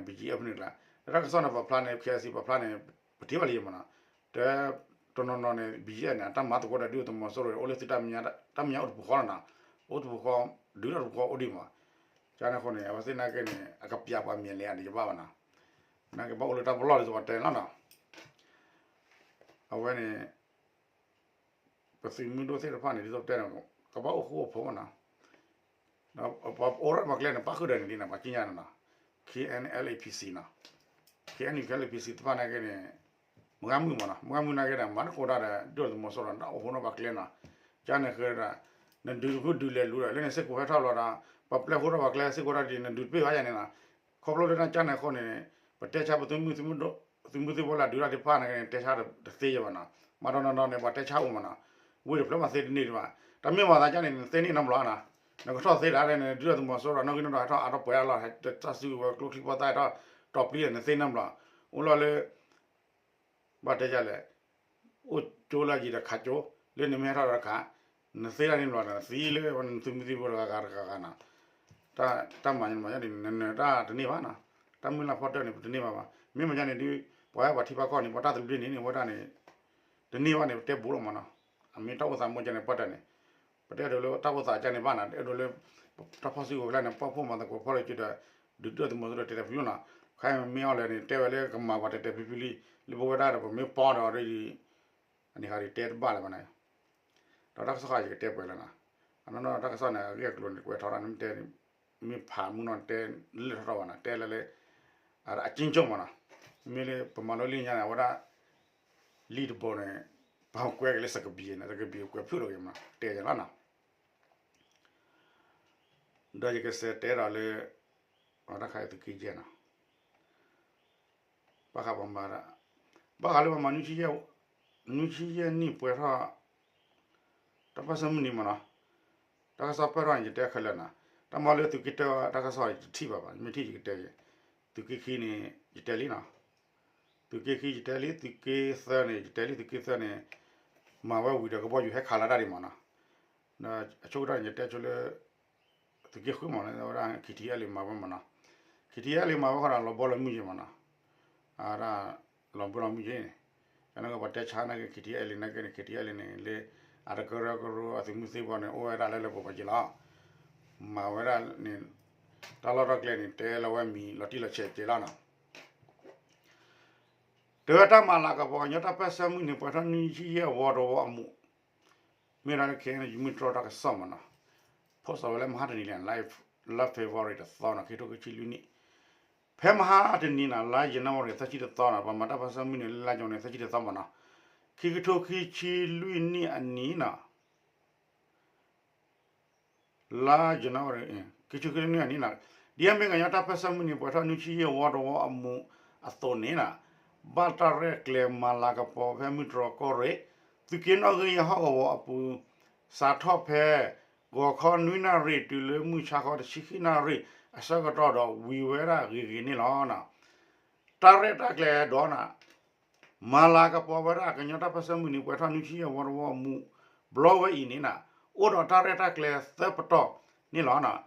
BGF ဖဲန့ၣ်ကျါ တၢ်ကစီၣ်န့ၣ် ပာ်ဖျါန့ၣ် KIC ပာ်ဖျါန့ၣ် ပထံၣ်ဘၣ်လံယဲမးနီၤ. တ တနီၤနီၤန့ၣ် BGF န့ၣ် အတၢ်မၤသကိးတၢ်ဒုးသုးမီၤစိရိၤ အိၣ်လၢသုးတၢ်မဲာ်ညါ တၢ်မဲာ်ညါအိၣ်တပူၤဃီလီၤနီၤ. အိၣ်တပူၤဃီ ဒုးတၢ်တပူၤဃီအိၣ်ဒံးမး. ကန့ၣ်အဃိန့ၣ် အဝဲသ့ၣ်နာ်က့န့ၣ် အကပျးပှၤမဲာ်လဲၣ်အန့ၣ် ယဘၣ်ဘၣ်နီၤ. နာ်က့ဘၣ်အိၣ်လၢတၢ်ပလီၢ်လၢသုးပှၤတဲန့ၣ်လီၤနီၤ. အဝဲန့ၣ် ပသုးမုၢ်ဒိၣ်သ့ၣ်တဖၣ်န့ၣ် ဒ်သိးပတဲန့ၣ် ကဘၣ်အိၣ်ဃူအိၣ်ဖိးမးနီၤ. ဒီးပအိၣ်ထီၣ်ပှၤကျဲန့ၣ် ပၣ်ဃုာ်ဒီးန့ၣ်ဒ်န့ၣ် ပှၤကံညါန့ၣ်နီၤ. KNLA PC နီၤ. KNU KNLA PC တဖၣ်နာ်က့န့ၣ် မုၢ်ဂၤမုၢ်မးနီၤ မုၢ်ဂၤမုၢ်နာ်က့ဒီး မၤသကိးတၢ်ဒီး ဒုးသုးမီၤစိရိၤဒီး အိၣ်ဃူနီၣ်ပှၤကျဲနီၤ. ကန့ၣ်ဃုာ်ဒီး နဒုးတဖုဒုးလဲၤလူၤဒီး လၢန့ၣ်စ့ၢ်ကီးဟဲထီၣ်လီၤဒီး ပှၤပျဲၢ်ဃူထီၣ်ပှၤကျဲစ့ၢ်ကီးတၢ်ဒ် နဒုးတပ့ၢ်ဘၣ်ယၤန့ၣ်နီၤ. ခီဖျိလၢတၢ်ကန့ၣ်အဃိန့ၣ် ပတဲဆါပသုးမုၢ် သုးမုၢ်သ့ၣ်ဖိလၢအဒုးတၢ်သ့ၣ်တဖၣ်နာ်က့န့ၣ် တဲဆါတသ့ယဲဘၣ်နီၤ. မၤတနီၤနီၤန့ၣ် ပှၤတဲဆါအိၣ်မးနီၤ. ဝ့ၢ်တဖျၢၣ်မးသ့တန့ၢ်ဒံးဘၣ်. တၢ်မ့ၢ်မၤသးကန့ၣ် နသ့န့ၢ်နီတဘျီနီၤ. နကထီၣ်သ့ဒၣ်လဲာ်န့ၣ် ဒုးသုးမီၤစိရိၤ နီၣ်ဂံၢ်နီၣ်ဒွးဟဲထီၣ်အါထီၣ်ပှဲၤအါလီၤ တၢ်စုကဝဲၤကျိချံမျိာ်သၣ်ဟဲထီၣ် တီၤပျံၤဒီး နသ့နီတဘျီ. အိၣ်လီၤလၢ ပှၤတဲယလဲၣ်, အိၣ်ကၠိလၢအယံၤဒီးခးကၠိ, လၢနမ့ၢ်ဟဲထီၣ်ဒီးခး, နသ့တၢ်န့ၣ်ဘျီဒီး နသံလၢနသုးမုၢ်သံၣ်ဘိတဂၤဂၤတဂၤဂၤနီၤ, တၢ်မၤန့ၣ်မၤန့ၣ် နနၢၤတၢ်တန့ၢ်ဘၣ်နီၤ, တၢ်မုၢ်လၢ်ဖီတၢၢ်န့ၣ် ပတန့ၢ်ဘၣ်ဘၣ်, မ့ၢ်မၤန့ၣ်ဒုး ပှၤဝဲပှၤထံပှၤကီၢ်န့ၣ် ပှၤတၢ်သဘျ့န့ၣ်န့ၣ် ဝဲဒၣ်န့ၣ် တန့ၢ်ဘၣ်န့ၣ် ပတဲဘူးလီၤမးနီၤ, အမ့ၢ်တၢ်အိၣ်သးမ့ၢ်ကဲန့ၣ် ပှၤတၢ်န့ၣ် ပတအဲၣ်ဒိးလၢတၢ်အိၣ်သးကဲန့ၣ်ဘၣ်နီၤ, တအဲၣ်ဒိးလၢ တၢ်ဖီၣ်စုကဝဲၤကျါန့ၣ် ပာ်ဖှိၣ်မၤသကိးဖီၣ်လၢကၠိဒီး ဒုးဒိၣ်သုးမီၤစိရိၤတဲာ်တဲာ်ဖျုးဖျုးနီၤ, ခဲအံၤမ့ၢ်အီၤလဲၣ်န့ၣ် တဲဝဲလၢကမၤပှၤတဲာ်တဲာ်ဖျုးဖျုးလံ, လၢပဝဲဒၣ်ဒီးပမ့ၢ်ပီဒီးဒ် အန့ၣ်ခါဒုးတဲတဘၣ်လၢၤဘၣ်န့ၣ်, ဒီးတၢ်ကစီၣ်ခါယကတဲပှဲၤလၢနီၤ, အနီၢ်နီၢ်တၢ်ကစီၣ်န့ၣ် အဂ့ၢ်အကျိၤန့ၣ် ကွဲးထီၣ်ဒၣ်န့ၣ်တဲ မ့ၢ်ဖးမုၢ်နီၢ်တဲလၢထီၣ်ထီၣ်ဘၣ်နီၤ, တဲလၢလၢ အကၠိကၠိမးနီၤ, မ့ၢ်လၢပမၤလိလံာ်ညါန့ၣ် အဝဲဒၣ် လံာ်တဘိန့ၣ် ပကွဲက့ၤလၢစကဘံးန့ၣ် စကဘံးကွဲးဖုၣ်လီၤက့ၤမးနီၤ တဲယၤလီၤနီၤ, ဒီးယကစးတဲဒီးလၢ အဝဲဒၣ်ခါအံၤသုးက့ယဲၢ်နီၤ ဘၣ်ဃးပမၤဒၣ် ဘၣ်ဃးလၢပမၤ နွံဆံယဲၢ်နံၣ်ပှဲၤထီၣ် တၢ်ပၢၢ်ဆၢမုၢ်နံၤမးနီၤ, တၢ်ကစီၣ်ပၢၢ်ထီၣ်န့ၣ် ယတဲခဲလၢာ်နီၤ, တၢ်မၤလၢသုးက့တၢၢ် တၢ်ကစီၣ်ယတထံၣ်ဘၣ်ဘၣ်, မ့ၢ်ထံၣ်ယကတဲက့ၤ, သုးက့ခံန့ၣ် ယတဲလံနီၤ, သုးက့ခံယတဲလံ သုးက့သၢန့ၣ် ယတဲလံ သုးက့သၢန့ၣ် မၤဝဲဝံၤဒီးကဘီယူၤဟဲခးလီၤတၢ်ဒံးမးနီၤ, ဒီးအဆိကတၢၢ်န့ၣ် ယတဲဆိလၢ သုးက့ဃုမးနီၤ ဝဲဒၣ် ခံထံၣ်အဲလံ မၤဝဲမးနီၤ, ခံထံၣ်အဲလံ မၤဝဲဃီဒီး လီၤဘီလီၤမုၢ်ယဲၢ်မးနီၤ, အဝဲဒၣ် လီၤဘီလီၤမုၢ်ယဲၢ်န့ၣ်, ကန့ၣ်ကပှၤတဲဆါန့ၣ်က့ၤ ခံထံၣ်အဲလံ န့ၣ်က့ၤန့ၣ် ခံထံၣ်အဲလံ န့ၣ် လၢ အတကရၢကရိအသုးမုၢ်သံၣ်ဘိန့ၣ် အိၣ်ဝဲဒၣ်လၢလၢပှဲၤပှဲၤက့ၤလီၤ, မၤဝဲဒၣ်န့ၣ် တၢ်လီၢ်တၢ်ကျဲန့ၣ် တဲလီၤဝဲမံၤလီၤတံၢ်လီၤဆဲးက့ၤလီၤနီၤ တဲဝဲတၢ်မၤလၤကပီၤကညီတၢ်ပၢၢ်ဆၢမုၢ်နံၤ ပှဲၤထီၣ်နွံဆံယဲၢ်ဝီတဝီအမူး, မ့ၢ်ဒၣ်လၢ ခဲအံၤ မုၢ်တြီၢ်တၢ်ကစီၣ်မးနီၤ, ဖိစီၤဝဲလၢမဟါတနံၤလံ လါ February တသီနီၤ ခံထိခံဆံလွံၢ်နံၣ်, ဖဲမဟါတနံၤနီၤ လါ January သၢဆံတသီနီၤ ပှၤမၤတၢ်ပၢၢ်ဆၢမုၢ်နံၤလၢလါ January သၢဆံတသီမးနီၤ, ခံကထိခံဆံလွံၢ်နံၣ်အနံၤနီၤ လါ January ခံဆံလွံၢ်နံၣ်အနံၤနီၤ, ဒ်အမ့ၢ်ကညီတၢ်ပၢၢ်ဆၢမုၢ်နံၤ ပှဲၤထီၣ်နွံဆံယဲၢ်ဝီတဝီအမူးအသိးန့ၣ်နီၤ, ဘၣ်တၢ်ရဲၣ်ကျဲၤမၤလၤကပီၤဖဲမုၢ်တြီၢ်ကီၢ်ရ့ၣ်, သုးက့နီၣ်ဂံၢ်ယဲၢ်ဟီၣ်ကဝီၤအပူၤ, စးထီၣ်ဖဲ ဂီၤခီနွံနၣ်ရံၣ် တုၤလၢမုၢ်ဆါခီတဆံခံနၣ်ရံၣ်အဆၢကတီၢ်ဒီးဝံၤဝဲဒၣ်ဂ့ၤဂ့ၤန့ၣ်လီၤ. တၢ်ရဲၣ်တၢ်ကျဲၤဒီးနီၤ မၤလၤကပီၤဝဲဒၣ်ကညီတၢ်ပၢၢ်ဆၢမုၢ်နံၤ ပှဲၤထီၣ်နွံဆံယဲၢ်ဝီတဝီအမူး ဘျီဝဲအံၤန့ၣ်နီၤ အိၣ်ဒီးတၢ်ရဲၣ်တၢ်ကျဲၤသၢပတီၢ်န့ၣ်လီၤ.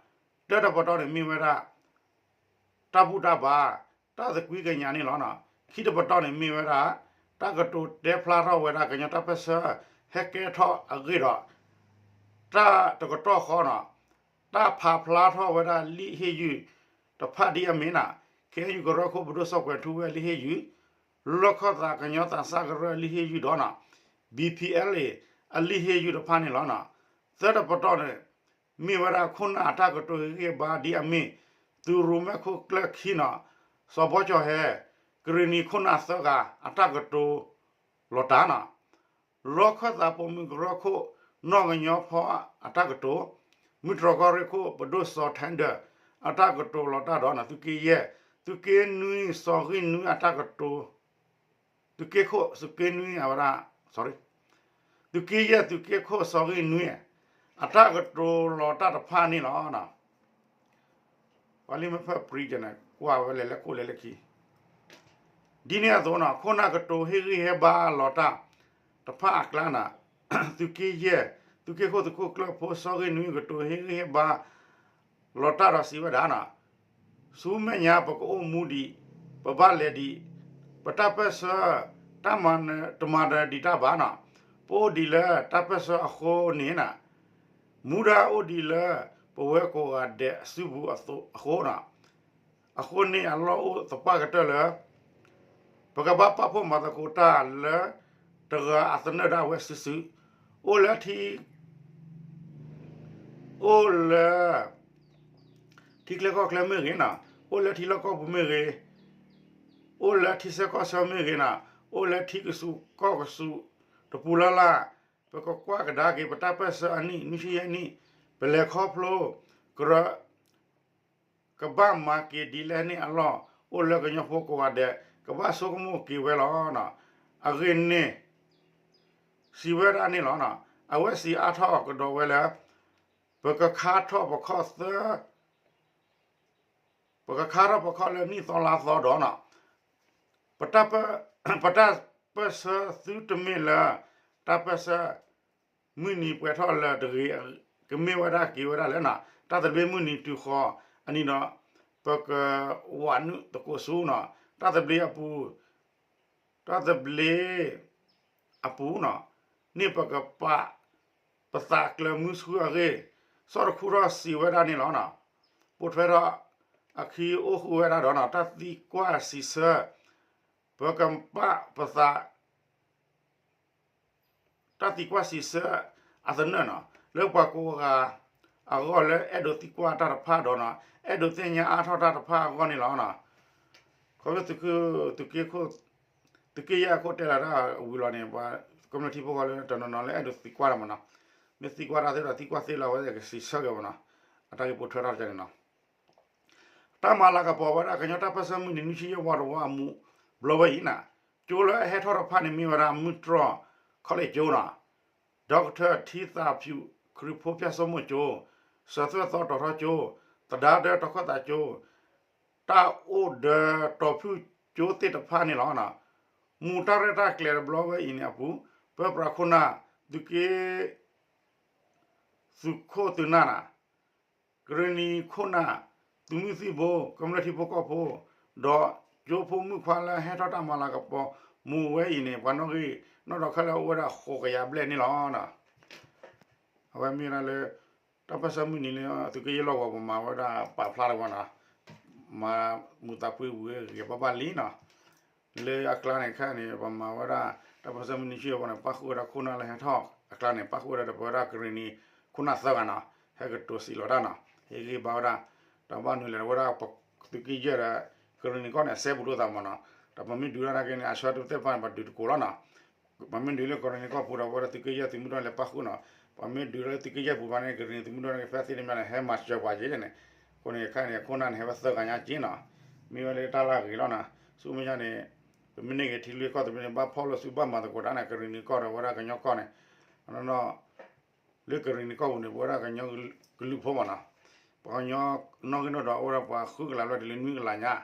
တၢတပတီၢ်န့ၣ်မ့ၢ်ဝဲဒၣ် တၢ်ဘူၣ်တၢ်ဘါ တၢ်သကွံာ်ကညးန့ၣ်လီၤ. ခံတပတီၢ်န့ၣ်မ့ၢ်ဝဲဒၣ် တၢ်ကတိၤတဲဖျါထီၣ်ဝဲဒၣ်ကညီတၢ်ပၢၢ်ဆၢ ဟဲကဲထီၣ်အဂ့ၢ်ဒီး တၢ်တကတီၢ်ဃီနီၤ တၢ်ဖးဖျါထီၣ်ဝဲဒၣ်လံာ်ဟ့ၣ်ယုၢ်တဖၣ်ဒ်အမ့ၢ်နီၤ ခဲအံၤကရၢခိၣ်ပဒိၣ်စီၤကွဲၤထူဝ့အလံာ်ဟ့ၣ်ယုၢ်, လီၢ်ခၢၣ်သးကညီသးစၢ်ကရၢအလံာ်ဟ့ၣ်ယုၢ်ဒီးနီၤ ဘံၣ်ပံၣ်အဲလ်အ့ အလံာ်ဟ့ၣ်ယုၢ်တဖၣ်န့ၣ်လီၤ. သၢတပတီၢ်န့ၣ် မ့ၢ်ဝဲဒၣ်ခိၣ်နၢ်အတၢ်ကတိၤဟ့ၣ်ဂံၢ်ဟ့ၣ်ဘါဒ်အမ့ၢ် သုးရိၣ်မဲခိၣ်ကျၢၢ်ခံနီၤ စီၤဘီကၠီၤဟဲ ကရ့ၣ်နံၤခိၣ်နၢ်သၢဂၤအတၢ်ကတိၤလီၤတၢ်နီၤ လီၢ်ခၢၣ်သးပိာ်မုၣ်ကရၢခိၣ် နီၢ်ကညီဖီအတၢ်ကတိၤ, မုၢ်တြီၢ်ကီၢ်ရ့ၣ်ခိၣ်ပဒိၣ်စီၤထဲဒၢၣ် အတၢ်ကတိၤလီၤတၢ်ဒီးနီၤ သုးက့ယဲၢ် သုးက့နွံစီၤဂံၢ်နွံအတၢ်ကတိၤ, သုးက့ခိၣ်သုးက့နွံအဝဲဒၣ် sorry သုးက့ယဲၢ်သုးက့ခိၣ်စီၤဂံၢ်နွံ အတၢ်ကတိၤလီၤတၢ်တဖၣ်န့ၣ်လီၤ. ပှၤလံာ်မ့ၢ်ဖဲပရံကန့ၣ် ကွၢ်ဝဲလဲၤလၢခိၣ်လဲၤလၢခံ ဒ်န့ၣ်အသိးနီၤ ခိၣ်နၢ်ကတိၤဟ့ၣ်ဂံၢ်ဟ့ၣ်ဘါလီၤတၢ်တဖၣ်အကျါနီၤ သုးက့ယဲၢ် သုးက့ခိၣ်သုးခိၣ်ကျၢၢ်ဖိစီၤဂ့ၢ်နွံကတိၤဟ့ၣ်ဂံၢ်ဟ့ၣ်ဘါလီၤတၢ်ဒီးစံးဝဲဒၣ်နီၤ ဆူမဲာ်ညါပကအိၣ်မူဒံး ပဘၣ်လဲၤဒံး ပတၢ်ပၢၢ်ဆၢ တၢ်မၤနၢၤတမၤနၢၤဒံးတၢ်ဘၣ်နီၤ ပအိၣ်ဒံးလၢတၢ်ပၢၢ်ဆၢအဃိန့ၣ်နီၤ မူဒါအိၣ်ဒံးလၢပဝဲကိးဂၤဒဲးအစုပူၤအဃိနီၤ အဃိန့ၣ်အလီၢ်အိၣ်သပှၢ်ကတၢၢ်လၢ ပကဘၣ်ပာ်ဖှိၣ်မၤသကိးတၢ်လၢ တဂၤအသနၢၣ်ဒၣ်ဝဲစုာ်စုာ် အိၣ်လၢထံ အိၣ်လၢ ထံချၢကီၢ်ချၢမ့ၢ်ဂ့ၤနီၤ အိၣ်လၢထံလီၢ်ကီၢ်ပူၤမ့ၢ်ဂ့ၤ အိၣ်လၢထံဆၢကီၢ်ဆၢမ့ၢ်ဂ့ၤနီၤ အိၣ်လၢထံကဆူးကီၢ်ကဆူး တပူၤလၢ်လၢ် ပကကွၢ်ကဒါက့ၤ ပတၢ်ပၢၢ်ဆၢအနံၣ် နွံဆံယဲၢ်နံၣ် ပလဲၤခီဖျိ ကရၢ ကဘၣ်မၤက့ၤဒ်လဲၣ်န့ၣ်အလီၢ် အိၣ်လၢကညီဖိကိးဂၤဒဲး ကဘၣ်ဆိကမိၣ်က့ၤဝဲလီၤ. အဂ့ၢ်န့ၣ် စံးဝဲဒၣ်န့ၣ်လီၤ. အဝဲစံးအါထီၣ်ကဒီးဝဲလၢ ပကခါထီၣ်ပခီၣ်သၢ ပကခါထီၣ်ပခီၣ်လၢနံၣ်သီလါသီဒီးနီၤ ပတၢ် ပၢၢ်ဆၢသုတမ့ၢ်လၢ တၢ်ပၢၢ်ဆၢမုၢ်နံၤပှဲၤထီၣ်လၢတဂ့ၤ, ကမ့ၢ်ဝဲဒၣ်က့ၤဝဲဒၣ်လၢ တၢ်သဘျ့မုၢ်နံၤတုၤဃီၤအနံၤဒီး ပကဝးနုာ်သကိးဆူနီၤ တၢ်သဘျ့အပူၤ, တၢ်သဘျ့အပူၤနီၤ န့ၣ်ပကပာ်ပသးကျၢၤမုၢ်ဆူၣ်အဂ့ၢ် စီၤတခူထီၣ်စံးဝဲဒၣ်န့ၣ်လီၤ. ပိာ်ထွဲထီၣ်အခံအိၣ်ဃုာ်ဝဲဒၣ်ဒီး တၢ်သံကွၢ်စံးဆၢ ပကပာ်ပသး တၢ်သံကွၢ်စံးဆၢအသနၢၣ်နီၤ လၢပှၤကိးဂၤအဂီၢ်လၢအဲၣ်ဒိးသံကွၢ်တၢ်တဖၣ်ဒီးနီၤ အဲၣ်ဒိးသ့ၣ်ညါအါထီၣ်တၢ်တဖၣ်အဂီၢ်န့ၣ်လီၤ. ခီဖျိ သုးက့ယဲၢ်အခိၣ်တဲလီၤတၢ်ဝံၤလီၤန့ၣ် ပှၤကမျၢၢ်ထံဖိကီၢ်ဖိလၢတနီၤနီၤလၢအဲၣ်ဒိးသံကွၢ်တၢ်မးနီၤ မ့ၢ်သံကွၢ်တၢ်သ့ဒီးသံကွၢ်သ့လီၤဝဲကစံးဆၢက့ၤမးနီၤ အတၢ်ဂ့ၢ်ပိာ်ထွဲထီၣ်တကဲန့ၣ်နီၤ တၢ်မၤလၤကပီၤဝဲဒၣ်ကညီတၢ်ပၢၢ်ဆၢမုၢ်နံၤနွံဆံယဲၢ်ဝီတဝီအမူး ဘျီဝဲအံၤန့ၣ် ကၠိလၢအဟဲထီၣ်တဖၣ်န့ၣ်မ့ၢ်ဝဲဒၣ် မုၢ်တြီၢ် college ကၠိနီၤ ဒီကထၢၣ်ထံသးဖၠူၣ် ခရံာ်ဖိဖၠၣ်စိမိၣ်ကၠိ, စၢၤသွဲၣ်သီတီၤထီကၠိ, သဒါဒၢတီၤခီၣ်သးကၠိ, တၢ်အိၣ်ဒၢတီၤဖုၣ်ကၠိသ့ၣ်တဖၣ်န့ၣ်လီၤ. မူးတၢ်ရဲၣ်တၢ်ကျဲၤတဘျီဝဲအံၤန့ၣ်အပူၤ ပၢပြးခိၣ်နၢ် သုးက့ သုးခိၣ်သုးနၢ်နီၤ ကရ့ၣ်နံၤခိၣ်နၢ် သုးမုၢ်သံၣ်ဘိ ကမျၢၢ်ထံဖိကီၢ်ဖိ ဒီးကၠိဖိမုၣ်ခွါလၢဟဲထီၣ်တၢ်မၤလၤကပီၤ မူးဝဲအံၤန့ၣ် ပှၤနီၣ်ဂံၢ်နီၣ်ဒွးခဲလၢာ်အိၣ်ဝဲဒၣ်ဃိးကယၤဘျဲၣ်န့ၣ်လီၤ. အဝဲမ့ၢ်ဝဲဒၣ်လၢ တၢ်ပၢၢ်ဆၢမုၢ်နံၤလၢသုးက့ယဲၢ်လီၢ်ကဝီၤ ပမၤဝဲဒၣ်ပာ်ဖျါတဝဲနီၤ မၤမူးသးဖှံဝံၤဂ့ၤဘၣ်ဘၣ်လံနီၤ လၢအကျါန့ၣ်ခဲအံၤန့ၣ် ပမၤဝဲဒၣ် တၢ်ပၢၢ်ဆၢမုၢ်နံၤဆံအဝဲန့ၣ် ပၣ်ဃုာ်ဝဲဒၣ်ခိၣ်နၢ်လၢဟဲထီၣ်အကျါန့ၣ် ပၣ်ဃုာ်ဝဲဒၣ်ဒီးပဝဲဒၣ်ကရ့ၣ်နံၤခိၣ်နၢ်သၢဂၤနီၤ ဟဲကတိၤစံးလီၤတၢ်နီၤ ဟ့ၣ်ဂံၢ်ဘါဝဲဒၣ် ဒီးဘၣ်နုၤလဲၣ်ဝဲဒၣ် သုးက့ယဲၢ်ဒီး ကရ့ၣ်နံၤကီၢ်န့ၣ် အစဲဘူးလိာ်သးမးနီၤ ဒီးပမ့ၢ်ဒုးတၢ်နာ်က့န့ၣ် အဆၢတသ့ၣ်တဖၣ်န့ၣ် ပဒုးတကိးလီၤနီၤ ပမ့ၢ်ဒုးလၢကရ့ၣ်နံၤကီၢ်ပူၤဒီး ပဝဲဒၣ်သုးက့ယဲၢ်သုးမုၢ်ဒိၣ်န့ၣ် လဲၤပၣ်ဃုာ်နီၤ ပမ့ၢ်ဒုးလၢသုးက့ယဲၢ်ပူၤဘၣ်န့ၣ် ကရ့ၣ်နံၤသုးမုၢ်ဒိၣ်န့ၣ် ကဖဲသ့ၣ်တမံၤန့ၣ် ဟဲမၤစၢၤပှၤက့န့ၣ် အဃိန့ၣ်ခဲအံၤန့ၣ် ခိၣ်နၢ်န့ၣ် ဟဲဝဲသၢဂၤညါက့နီၤ မ့ၢ်ဝဲလၢတၢ်လၢအဂ့ၤလီၤနီၤ ဆူမဲာ်ညါန့ၣ် ပမ့ၢ်န့ၢ်က့ၤထံလွံၢ်ကီၢ်တဘ့ၣ်န့ၣ် ဘၣ်ဖီၣ်လိာ်စုဘၣ်မၤသကိးတၢ်န့ၣ် ကရ့ၣ်နံၤကီၢ်ဒီးဝဲဒၣ်ကညီကီၢ်န့ၣ် လၢကရ့ၣ်နံၤကီၢ်ပူၤန့ၣ် ပဝဲဒၣ်ကညီကလုာ်ဖိမးနီၤ ပှၤကညီနီၣ်ဂံၢ်နီၣ်ဒွးအိၣ်ဝဲဒၣ်ပှၤဃုကလးဘျဲၣ်တုၤလၢနွံကလးညါ ဃုကလးဘျဲၣ်နွံကလးညါ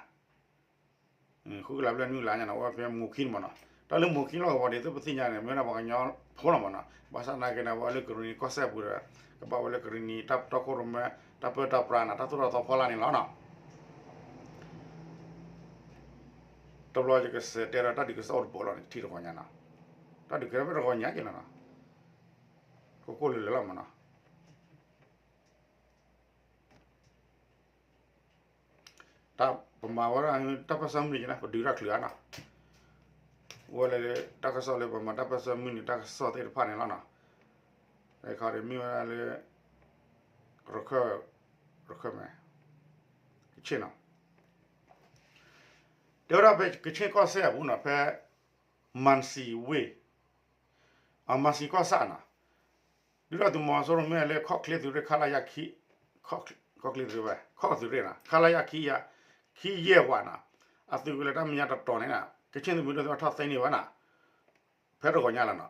နီၤ အိၣ်ဝဲဖဲမိၢ်ခံန့ၣ်မးနီၤ တၢ်လၢမိၢ်ခံလီၢ်ကဝီၤဒ်သိးပသ့ၣ်ညါန့ၣ် မ့ၢ်ဝဲဒၣ်ပှၤကညီဖိလီၤမးနီၤ ဘၣ်ဆၣ်သနာ်က့န့ၣ် ပဝဲလၢကရ့ၣ်နံၤကီၢ်စဲၣ်ပူၤဒီး ကဘၣ်ဝဲလၢကရ့ၣ်နံၤတၢ်တီခိၣ်ရိၣ်မဲ တၢ်ပၢတၢ်ပြးန့ၣ် တၢ်သိၣ်တၢ်သီဖီလာ်န့ၣ်လီၤနီၤ တဘျီယကစးတဲဒီးတၢ်ဒုးကစီၣ်အိၣ်တဘိလီၤန့ၣ် ထံတဂီၤညါနီၤ တၢ်ဒုးကဲထီၣ်ဖဲတဂီၤညါက့လီၤနီၤ ကိၢ်ကိၢ်လၢာ်လၢာ်လီၤမးနီၤ တၢ်ပမၤဝဲဒၣ် တၢ်ပၢၢ်ဆၢမုၢ်နံၤက့ၤနီၤ ပဒုးတၢ်ချုးဧါနီၤ အိၣ်ဝဲလၢ တၢ်ကစီၣ်လၢပမၤတၢ်ပၢၢ်ဆၢမုၢ်နံၤတၢ်ကစီၣ်သ့ၣ်တဖၣ်န့ၣ်လီၤနီၤ အခါဒီးမ့ၢ်ဝဲဒၣ်လၢ ရခၢၣ် ရခၢၣ်မဲာ် ကဆ့ၣ်နီၤ တဲဝဲဒၣ်ဖဲကဆ့ၣ်ကီၢ်စဲၣ်အပူၤနီၤ ဖဲ မၣ်စံၤဝ့ၢ် အမၤစံၤကီၢ်ဆၣ်နီၤ ဒုၣ်ဒါသုးမီၤစိရိၤမ့ၢ်လၢခီၣ်ချ့သုးရ့ၣ် ခလရ ခံ ခီၣ်ချ့သုးရ့ၣ် ခီၣ်သုးရ့ၣ်နီၤ ခလရ ခံ ယ ခံယဲၢ်ဝးနီၤ အသုးကလၢၤတၢ်မဲာ်ညါတတီၤန့ၣ် ကဆ့ၣ်သုးမုၢ်ဒိၣ်သ့ၣ်တဖၣ်ထီၣ်သ့န့ၢ်ဝဲနီၤ ဖဲတဂီၤညါလီၤနီၤ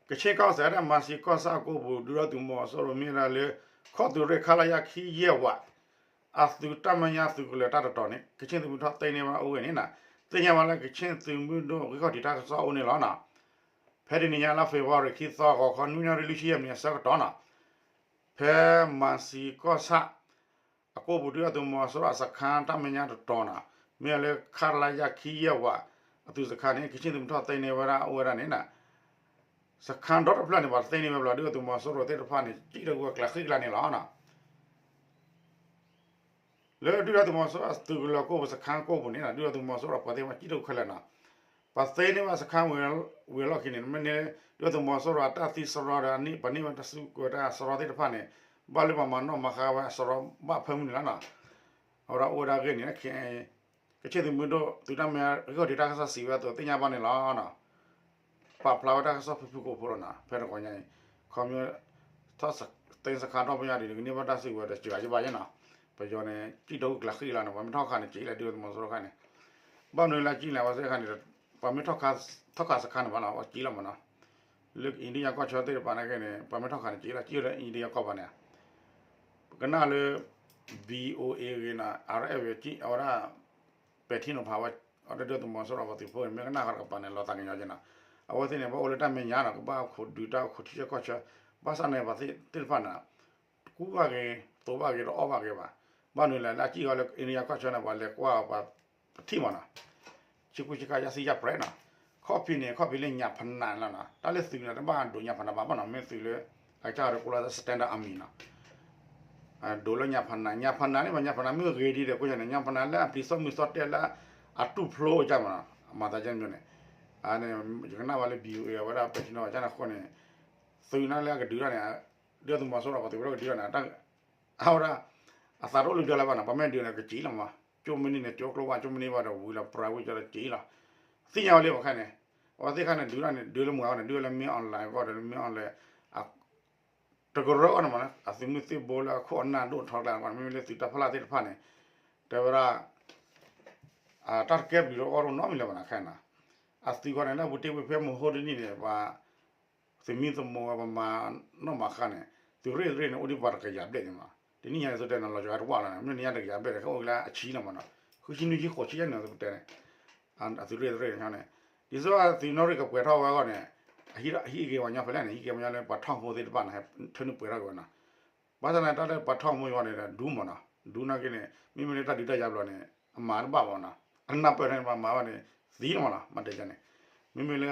ကဆ့ၣ်ကီၢ်စဲၣ်ဒၣ်မၤစံၤကီၢ်ဆၣ်အကိပူၤ ဒုၣ်ဒါသုးမီၤစိရိၤမ့ၢ်ဝဲဒၣ်လၢ ခီၣ်သုးရ့ၣ် ခလရ ခံ ယဲၢ်ဝး အသုးတၢ်မဲာ်ညါသုးကလၢၤတၢ်တတီၤန့ၣ် ကဆ့ၣ်သုးမုၢ်ထီၣ်သ့န့ၢ်ဝဲအိၣ်ဝဲန့ၣ်နီၤ သ့ၣ်ညါဘၣ်လၢကဆ့ၣ်သုးမုၢ်ဒိၣ်ဂံၢ်ခီၣ်ထံးတၢ်ကစီၣ်အိၣ်န့ၣ်လီၤနီၤ ဖဲတနံၤညါလါ February ခံသီ ဂီၤခီ နွံနၣ်ရံၣ် လွံၢ်ဆံယဲၢ်မံးနံးအဆၢကတီၢ်နီၤ ဖဲမၤစံၤကီၢ်ဆၣ် အကိပူၤ ဒုၣ်ဒါသုးမီၤစိရိၤအစခါတၢ်မဲာ်ညါတတီၤနီၤ မ့ၢ်လၢ ခလရ ခံ ယဲၢ်ဝး အသုးစခါန့ၣ် ကဆ့ၣ်သုးမုၢ်ထီၣ်သ့န့ၢ်ဝဲဒၣ်အိၣ်ဝဲဒၣ်န့ၣ်နီၤ စခါဒီတဖျၢၣ်န့ၣ် ပှၤတသ့န့ၢ်ဝဲဘၣ် ဒုၣ်ဒါသုးမီၤစိရိၤသ့ၣ်တဖၣ်န့ၣ် ကံၣ်ထီၣ်ကွံာ်ဝဲကျးဃံကျါန့ၣ်လီၤနီၤ လၢဒုၣ်ဒါသုးမီၤစိရိၤအသုးကလၢၤကိးပူၤ စခါကိးပူၤန့ၣ်နီၤ ဒုၣ်ဒါသုးမီၤစိရိၤပှၤသ့ၣ်တဖၣ်ကံၣ်ထီၣ်ခဲလၢာ်နီၤ ပှၤသ့န့ၢ်ဝဲစခါဝံၤအလီၢ်ခံန့ၣ် မ့ၢ်န့ၣ် ဒုၣ်ဒါသုးမီၤစိရိၤအတၢ်သံစရီဒီး ပှၤန့ၢ်ဝဲတၢ်စုကဝဲၤတၢ်စရီဒီးအနံၣ် ပှၤန့ၢ်ဝဲတၢ်စရီသ့ၣ်တဖၣ်န့ၣ် ဘၣ်လၢပှၤမၤနီၣ်မၤဃါဝဲအစရီဘၣ်ဖၢမုၢ်န့ၣ်လီၤနီၤ အဝဲဒၣ်အိၣ်ဝဲဒၣ်အဂ့ၢ်န့ၣ် ကဆ့ၣ်သုးမုၢ်ဒိၣ် သုးတၢ်မဲာ်ညါဂံၢ်ခီၣ်ထံးတၢ်ကစီၣ်စံးဝဲအသိး သ့ၣ်ညါဘၣ်န့ၣ်လီၤနီၤ ပာ်ဖျါဝဲတၢ်ကစီၣ်ဖုၣ်ဖုၣ်ကိာ်ဖိလီၤနီၤ ဖဲတဂီၤညါအံၤ ခီဖျိ ထီၣ်သ့စခါထီၣ်ပညါဒ်န့ၣ် ကန့ၢ်ဘၣ်တၢ်စုကဝဲၤဒီးစှၤယဘၣ်ယဲနီၤ ပယီၤန့ၣ် ကံၣ်ထီၣ်ကွံာ်ကျးဃံလီၤနီၤ ပှၤမ့ၢ်ထီၣ်ခးန့ၣ် ကံၣ်လၢဒုၣ်ဒါသုးမီၤစိရိၤခါန့ၣ် ဘၣ်မနုၤလၢကံၣ်လဲၣ် ပှၤသ့ၣ်တဖၣ်န့ၣ် ပှၤမ့ၢ်ထီၣ်ခးစခါန့ၣ်ဘၣ်နီၤ ပှၤကံၣ်လီၤမးနီၤ လၢအိန္ဒိယကီၢ်ဆၢသ့ၣ်တဖၣ်န့ၣ်က့န့ၣ် ပှၤမ့ၢ်ထီၣ်ခးန့ၣ် ကံၣ်လီၤ ကံၣ်လၢအိန္ဒိယကီၢ်ပူၤန့ၣ် ပကနၣ်လၢ VOA ဂ့ၤနီၤ RFA ဂ့ၤ အဝဲဒၣ် ပဲာ်ထံနီၤဖးဝဲ ဒုၣ်ဒါသုးမီၤစိရိၤပှၤသုးဖိန့ၣ် မ့ၢ်ကနၣ်ဃီတကပၤန့ၣ် လီၤသးကညီၤက့နီၤ, အဝဲသ့ၣ်န့ၣ် ဘၣ်အိၣ်လၢတၢ်မဲာ်ညါနီၤ, ကဘၣ်အိၣ်ခိးဒုးတၢ်အိၣ်ခိးထံဆၢကီၢ်ဆၢ, ဘၣ်ဆၣ်န့ၣ် ပှၤသ့ၣ်တဖၣ်န့ၣ် ကူဘၣ်ဂ့ၤ သိးဘၣ်ဂ့ၤ တအီၣ်ဘၣ်ဂ့ၤဘၣ်, ဘၣ်နုၤလဲၣ် လၢအစံၣ်ဃီလၢ India ကီၢ်ဆၢန့ၣ် ပှၤလဲၤကွၢ်ပှၤပထံၣ်မးနီၤ, ဆ့ကူဆ့ကၤယါစံယါပြဲးနီၤ, ခီၣ်ဖံးန့ၣ် ခီၣ်ဖံးလၢညၣ်ဖနးန့ၣ်လီၤနီၤ, တၢ်လၢသုးန့ၣ် တဘၣ်ဒိးညၣ်ဖနးဘၣ်ဘၣ်နီၤ, မ့ၢ်သုးလၢ အကစၢ်ဒီးကိးလီၤ standard army နီၤ ဒိးလၢညၣ်ဖးနး ညၣ်ဖးနးန့ၣ် ပှၤညၣ်ဖးနးမ့ၢ်ဂ့ၤဒ်ဒီး ကိးညါန့ၣ် ညၣ်ဖးနးလၢအပျံၤသီၣ်မုၢ်သီၣ်တဲလၢ အတူၢ်ဖျိအိၣ်ကၢ်မးနီၤ အမၤသးကဲမီန့ၣ်, ယကနၣ်ဝဲလၢ B O A အဝဲဒၣ်ပဲာ်ထံနီၤကၢ်န့ၣ်အဃိန့ၣ်, သုးန့ၣ်လၢအကဒုးတၢ်န့ၣ်, ဒုၣ်ဒါသုးမီၤစိရိၤပှၤသုးဖိလၢကဒုးတၢ်န့ၣ်, အဝဲဒၣ် အသးတအိၣ်လၢဒုးလၢၤဘၣ်နီၤ, ပမ့ၢ်ဒုးန့ၣ်ကစံၣ်လီၤမး, ကၠိမ့ၢ်န့ၣ်န့ၣ် ကၠိကျိဘၣ် ကၠိမ့ၢ်န့ၣ်ဘၣ်ဒီးဝံၤလီၤ ပြးဝံၤကၠီဒီးကစံၣ်လီၤ, သ့ၣ်ညါဝဲလၢပှၤခဲန့ၣ်, အဝဲသ့ၣ်ခဲန့ၣ် ဒုးတၢ်န့ၣ် ဒုးလၢမုၢ်ဂၤန့ၣ် ဒုးလၢမ့ၢ် online ဂီၢ်ဒီးလၢမ့ၢ် online တကရၢအီၤန့ၣ်မး အသုးမုၢ်သံၣ်ဘိလၢအခိၣ်အနၢ်ဒိၣ်ထီကျါန့ၣ် မ့မ့ၢ်လၢသုးတၢ်ဖီလာ်သ့ၣ်တဖၣ်န့ၣ်, တဲဝဲဒၣ် တၢ်တကဲဘျုးတအိၣ်နီတမံၤလၢၤဘၣ်နီၤခဲန့ၣ်, အသုးခီန့ၣ် လၢအပူၤတ့ၢ်ဝံၤဖဲမဟိတနံၣ်န့ၣ် ပှၤ သုးမံသမိးဝဲပမၤနီၣ်မၤဃါန့ၣ်, သုးရ့ၣ်တရ့ၣ်န့ၣ် အိၣ်ဒံးပှၤတကယၤဘျဲၣ်န့ၣ်မး, တနံၣ်ညါန့ၣ် သုတဲန့ၣ် လီၤစှၤတဝၢ်လီၤန့ၣ် မ့ၢ်န့ၣ်ညါတကယၤဘျဲၣ်န့ၣ် ခဲအိၣ်ကလၢအဆံလီၤမးနီၤ, ဃုဆံနွံဆံဃိးဆံယဲၢ်န့ၣ် သုတဲန့ၣ် အသုးရ့ၣ်တရ့ၣ်န့ၣ်န့ၣ်, ဒ်သိးအသုးနီၣ်ရံၣ်ကပှဲၤထီၣ်ဝဲအဂီၢ်န့ၣ်, အဟံၣ်ဂ့ၤဝဲညီဖဲလဲၣ်န့ၣ် ဟံၣ်ဂ့ၤဝဲညီလၢပှၤထီၣ်ဖိသ့ၣ်တဖၣ်န့ၣ် ဟဲထၢနုာ်ပှဲၤထီၣ်က့ၤဝဲနီၤ, ဘၣ်ဆၣ်န့ၣ် တၢ်လၢပှၤထီၣ်ဖိယီၤန့ၣ် ဒူမးနီၤ, ဒူနာ်က့န့ၣ် မ့မ့ၢ်လၢတၢ်ဒုးတၢ်ယၤဘျီန့ၣ် အမၤတဘၣ်မးနီၤ, အနၢ်ပၢၢ်ထဲန့ၣ် ပှၤမၤဘၣ်န့ၣ် သံမးနီၤ, မၤတဲန့ၣ်, မ့မ့ၢ်လၢ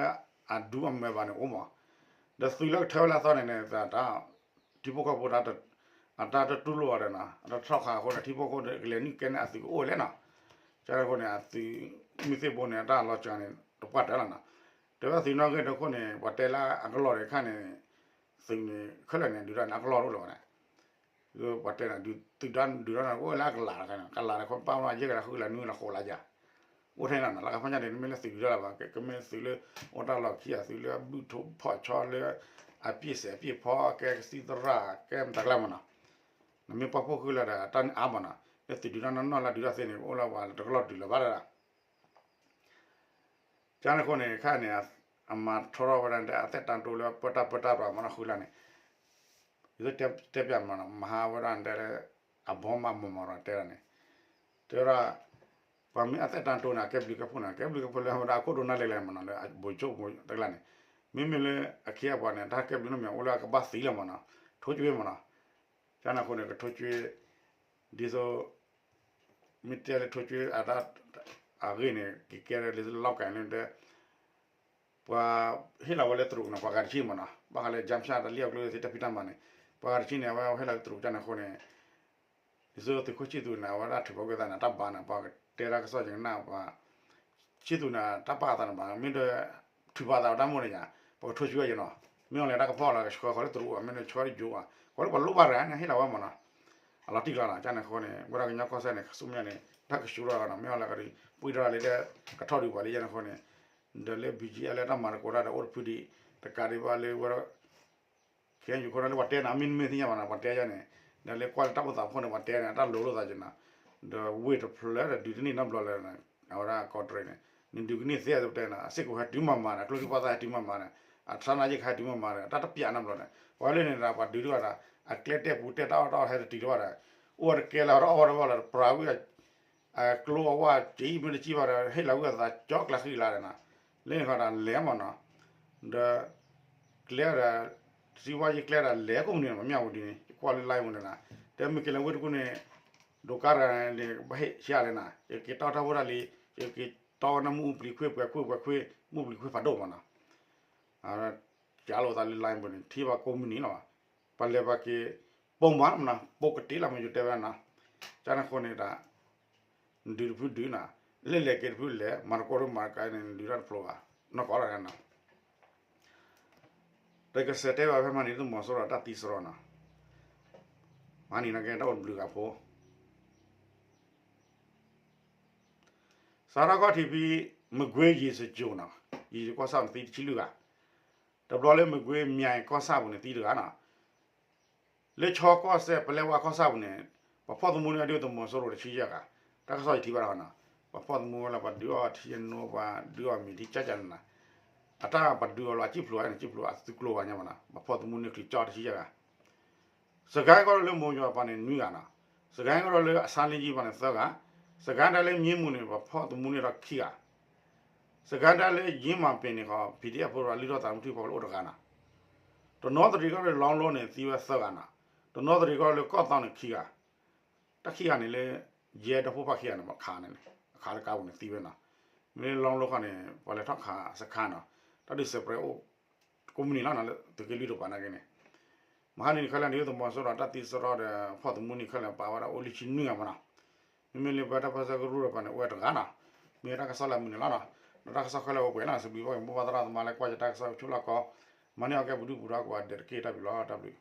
အဒူအမၢဘၣ်န့ၣ်အိၣ်မး, ဒီးသုးလၢကထၢဝဲလၢအသီန့ၣ်န့ၣ် တၢ် ထံဖိကီၢ်ဖိ အတၢ်တတူၢ်လိာ်အီၤဒီးနီၤ အတၢ်ထီၣ်ခးအဃိန့ၣ် ထံဖိကီၢ်ဖိဒီး ကလဲၤနုာ်ကဲန့ၣ်အသုးကအိၣ်လဲၣ်နီၤ, ကန့ၣ်အဃိန့ၣ် အသုးမုၢ်သံၣ်ဘိန့ၣ် အတၢ်လီၤစှၤန့ၣ် တပှၢ်တၢၢ်လီၤနီၤ, တဲဝဲသုးနီၣ်ဂံၢ်တခိၣ်န့ၣ် ပှၤတဲလၢအကလီၢ်န့ၣ်ခါန့ၣ် သုးန့ၣ်ခဲလၢာ်န့ၣ် ဒုးတၢ်န့ၣ် အကလီၢ်တအိၣ်လၢၤဘၣ်န့ၣ် ပှၤတဲန့ၣ် သုးဒုးတၢ်န့ၣ် အိၣ်ဝဲလၢအကလးတခါန့ၣ် ကလးန့ၣ် ခီပာ်မ့ၢ်ယဲၢ်ကလး ဃုကလး နွံကလး ဃိးကလးယၤ အိၣ်ထဲန့ၣ်လီၤနီၤ, လၢကဖီၣ်ညါန့ၣ် တမ့ၢ်လၢသုးဒုးတၢ်လၢၤဘၣ်, ကမ့ၢ်သုးလၢ အိၣ်တၢ်လီၢ်ခံ အသုးလၢအဘုၣ်ထိၣ်ဖီၣ်ဆီလၢ အပျ့ၢ်စဲးပျ့ၢ်ဖီ ကဲကသံၣ်သရၣ် ကဲမတၤကျါမးနီၤ, နမ့ၢ်ပှၤဖှီၣ်ဃုာ်လၢဒီး တၢ်န့ၣ်အါမးနီၤ, လၢသုးဒုးတၢ်နီၢ်နီၢ်လၢဒုးတၢ်သ့န့ၣ် အိၣ်လၢပှၤတကလီၢ်ဒုးလၢၤဘၣ်ဒၣ် ကန့ၣ်အဃိန့ၣ် ခဲအံၤန့ၣ် အမၤထီထီၣ်ဝဲဒၣ် အသက်တမ်းတိုးလၢပၢတၢ်ပၢတၢ်ပှၤမၤနီၣ်ဃုလါန့ၣ်, ယတဲပျးမးနီၤ မဟါဝဲဒၣ်တဲလၢ အဘီမးမီၢ်မီၢ်ဒီးတဲဒၣ်န့ၣ်, တဲဝဲဒၣ် ပှၤမ့ၢ်အသက်တမ်းတိုးန့ၣ် အကဲဘျုးကဲဖှိၣ်န့ၣ် ကဲဘျုးကဲဖှိၣ်လၢဝဲဒၣ်အခိၣ်ဒိၣ်နၢ်လဲၢ်လဲၢ်မးနီၤ လၢအဘိးကၠိတကျါန့ၣ်, မ့မ့ၢ်လၢအခ့အပှၤန့ၣ် တၢ်ကဲဘျုးနီတမံၤ အိၣ်လၢအကဘၣ်သံလီၤမးနီၤ, ထိၣ်ကွ့မးနီၤ ကန့ၣ်အဃိန့ၣ် ကထိၣ်ကွ့ ဒ်သိး မ့ၢ်တဲလၢထိၣ်ကွ့ အတၢ် အဂ့ၢ်န့ၣ် ကကဲလၢလီၢ်ကၤလၢတဲ ပှၤဟ့ၣ်လီၤဝဲလၢတရူးန့ၣ် ပှၤဂၤတဆံမးနီၤ, ဘၣ်ဃးလၢ ကၠၢဖၠၣ် တၢ်လံၣ်အီၣ်ကျိသ့ၣ် တၢ်ဖံးတၢ်မၤန့ၣ် ပှၤဂၤတဆံန့ၣ် အဝဲဟ့ၣ်လီၤလၢတရူးကန့ၣ်အဃိန့ၣ် ဒ်သိးသုးခိၣ်ဆံၣ်သူးန့ၣ် အဝဲဒၣ်ထုးဖီက့ၤသးန့ၣ် တၢ်ဘါန့ၣ် ပှၤကတဲတၢ်ကစီၣ်ယကနၣ်ပှၤ ဆံၣ်သူးန့ၣ် တၢ်ပာ်သးန့ၣ်ဘၣ် မ့ၢ်ဒီး ထုးဖီသးဝဲတၢ်မိၣ်န့ၣ်ယါ ပကထိၣ်ကွ့အီၤနီၤ, မ့ၢ်အီၤလဲၤတၢ်ကဖီၣ်လီၤ ကဆှၢဃီၤလၢတရူးဘၣ် မ့ၢ်ဒီးဆှၢတယိၤဘၣ် ကွၢ်လၢပှၤလိၣ်ဘၣ်တဂၤန့ၣ် ဟ့ၣ်လီၤဝဲမးနီၤ, အလီၤတံၢ်ကျါလီၤ ကန့ၣ်အဃိန့ၣ် ဝဲဒၣ်ကညီကီၢ်စဲၣ်န့ၣ် ကဆူမဲာ်ညါန့ၣ် တၢ်ကဆူးထီၣ်နီၤ မ့ၢ်အီၤလၢကပှံၢ်ထီၣ်လၢကထီၣ်ဒုးပှၤလၢယဲန့ၣ်အဃိန့ၣ် ဒီးလၢ ဘီကၠံၣ်အဲၣ် လၢတၢ်မၤသကိးတၢ်ဒီးအိၣ်တဖုဒံး တကးဒံးဘၣ်လၢဝဲဒၣ် ခဲအံၤယိၤခိၣ်န့ၣ်လၢပှၤတဲန့ၣ် အမ့ၢ်တမ့ၢ်သ့ၣ်ညါဘၣ်နီၤ ပှၤတဲယဲန့ၣ် ဒီးလၢကွၢ်လၢတၢ်အိၣ်သးဖှိၣ်န့ၣ် ပှၤတဲန့ၣ် အတၢ်လိၤလိာ်သးက့ၤနီၤ ဒီးဝ့ၢ်တဖျၢၣ်ဒီးဒုးတန့ၢ်နီတဘျီလၢၤ အဝဲဒၣ်ကီးတရံးန့ၣ် နဒုးကန့ၢ်သ့အသိးတဲနီၤ အစ့ၢ်ကီးဟဲတုၤမၤမၤဒီး ကျိချံမျိာ်သၣ်ဟဲတုၤမၤမၤဒီး အဆါနါယ့ၣ်ခါဟဲတုၤမၤမၤဒီး အတၢ်တပျးနီတဘျီန့ၣ် ပှၤလၢန့ၣ်ဒီး ပှၤဒုးတဘၣ်ဒီး အကျဲတဲပူၤတဲတၢ်အီၣ်တၢ်အီၣ်ဟဲတတုၤတဘၣ်ဒီး အိၣ်ဝဲတကဲလၢၤဒီးအီၣ်ဝဲတဘၣ်လၢၤ ပြးဝံၣ် အကျိအဝဲကံမ့ၢ်တကံဘၣ်ဒီး ဟ့ၣ်လီၤဝံၣ်အသးကၠီကျးဃံလါဒီးနီၤ လၢန့ၣ်ခီဒီးလဲၤမးနီၤ ဒီး ကျဲဒီး တထံၣ်ဝဲယကျဲဒီးလဲၤကိးမုၢ်နံၤ မ့ၢ်မ့ၢ်ဝဲဒ်န့ၣ် ယကွၢ်လၢ line ပူၤန့ၣ်နီၤ တဲမ့ၢ်က့ၤလၢဝ့ၢ်တကူၣ်န့ၣ် ဒိးကါတဂၤန့ၣ် ဘၣ်ဟ့ၣ်ဆံးအါလဲၣ်နီၤ ယက့ၤတီတၢ်ဖိတၢ်လံၤ ယက့ၤတီဝဲဒၣ်မ့ၣ်အူပျံၤခွ့ပှဲၤခွ့ပှဲၤခွ့ မ့ၣ်အူပျံၤခွ့ဖးဒိၣ်မးနီၤ ကးလိာ်သးလၢ line ပူၤန့ၣ် ထံၣ်ဘၣ်ကိးမုၢ်နံၤလီၤ. ပှၤလဲၤပှၤက့ၤ ပိာ်မးနီၤ ပိာ်ကတ့လီၤမး ယတဲဝဲနီၤ ကန့ၣ်အဃိန့ၣ်ဒီး နဒုးတဖုဒုးနီၤ လဲၤလဲၤက့ၤတဖုလဲၤ မၤသကိးတမၤတကးန့ၣ် နဒုးတၢ်တဖျိဘၣ် နီၢ်ကီၢ်လီၤနီၤ တကစဲးတဲဘၣ်ဖဲမဟါနံၤ သုးမီၤစိရိၤတၢ်သံစရီနီၤ မဟါနံၤန့ၣ်ကဲတၢ်အိၣ်တဘျုးဂၤဖိ စးထီၣ်ခီၣ်ထံးဖဲ မကွ့ယံၤစကၠိၤနီၤ ယံၤကီၢ်ဆၣ်ပူၤန့ၣ်သံတဆံလွံၢ်ဂၤ တဘျီလၢမကွ့မၠဲၤကီၢ်ဆၣ်ပူၤန့ၣ်သံတဂၤနီၤ လၢခၠီကီၢ်စဲၣ် ပလဲဝါကီၢ်ဆၣ်ပူၤန့ၣ် ပှၤဖီၣ်သမူန့ၢ်ဒုၣ်ဒါသုးမီၤစိရိၤတဆံယဲၢ်ဂၤ တၢ်ကစီၣ်ယထံၣ်ဘၣ်တခီနီၤ ပှၤဖီၣ်သမူဝဲလၢပှၤဒုးအီၣ်ထံယနိ ပှၤဒုးအီၣ်မ့ၤထံကၠၢ်ကၠၢ်န့ၣ်နီၤ အတၢ်ပှၤဒုးအီၣ်လီၤအစံၣ်ဖျိန့ၣ် စံၣ်ဖျိအသုးကျိၤဘၣ်ညါမးနီၤ ပှၤဖီၣ်သမူန့ၢ်ချုးကၠီတဆံယဲၢ်ဂၤ စကဲကီၢ်လၢမိၢ်ယွၤပၤန့ၣ်နွံဂၤနီၤ စကဲကီၢ်လၢအဆါလ့ကၠံပၤန့ၣ်သၢဂၤ စကဲဒၣ်လၢမံမူၤန့ၣ် ပှၤဖီၣ်သမူန့ၢ်ဒီးခံဂၤ စကဲၤဒဲးလၢယ့မၤပ့ၤန့ၣ်ဃီ PDF ဖိတဖၣ်လုၢ်ထီၣ်သးသမူထံဖိလၢအိၣ်တဂၤနီၤ, တနီသရံၣ်ကီၢ်ရ့ၣ်လီလိန့ၣ် သံဝဲသၢဂၤနီၤ, တနီသရံၣ်ကီၢ်ရ့ၣ်လၢကီၢ်သီန့ၣ်ခံဂၤ, တၢ်ခံဂၤန့ၣ်လၢ ယဲၢ်ဒီဖိပၢ်ခံဂၤန့ၣ် မ့ၢ်ခးန့ၣ်န့ၣ် အခးလၢကါပူၤန့ၣ်သံဝဲနီၤ, မ့ၢ်လၢလီလိခီန့ၣ် ပှၤလဲၤထီၣ်ခးစခါနီၤ, တၢ်ဒုးစဲးပြဲးအိၣ် ကိးမုၢ်နံၤလီၤနီၤ လၢသုးက့လွံၢ်တပၤနာ်က့န့ၣ် မဟါနံၤန့ၣ်ခဲလၢာ်န့ၣ် ယိၤသုးမီၤစိရိၤဒီးတၢ်သံစရီဒီး ဖီၣ်သမူန့ၣ်ခဲလၢာ်ပာ်ဝဲဒၣ်အိၣ်လွံၢ်ဆံနွံဂၤမနီၤ, မ့မ့ၢ်လၢပတၢ်ပၢဆှၢကရူၢ်တပၤန့ၣ် အိၣ်ဝဲတဂၤနီၤ, မ့ၢ်တၢ်ကစီၣ်လၢအမုာ်န့ၣ်လီၤနီၤ, ဒီးတၢ်ကစီၣ်ခဲလၢာ်အိၣ်ပှဲၤနီၤ စံးဘျုးဘၣ်က့ၤမိၢ်ပၢ်သရၣ်သမါလၢကွၢ်ယတၢ်ကစီၣ်ဆိလီၢ်ကီ, မၤန့ၢ်အီၤကဲပဒုၣ်ပဒါကိးဂၤဒဲးတက့ၢ် တၢ်ဘျုးလီၤ တၢ်ဘျုး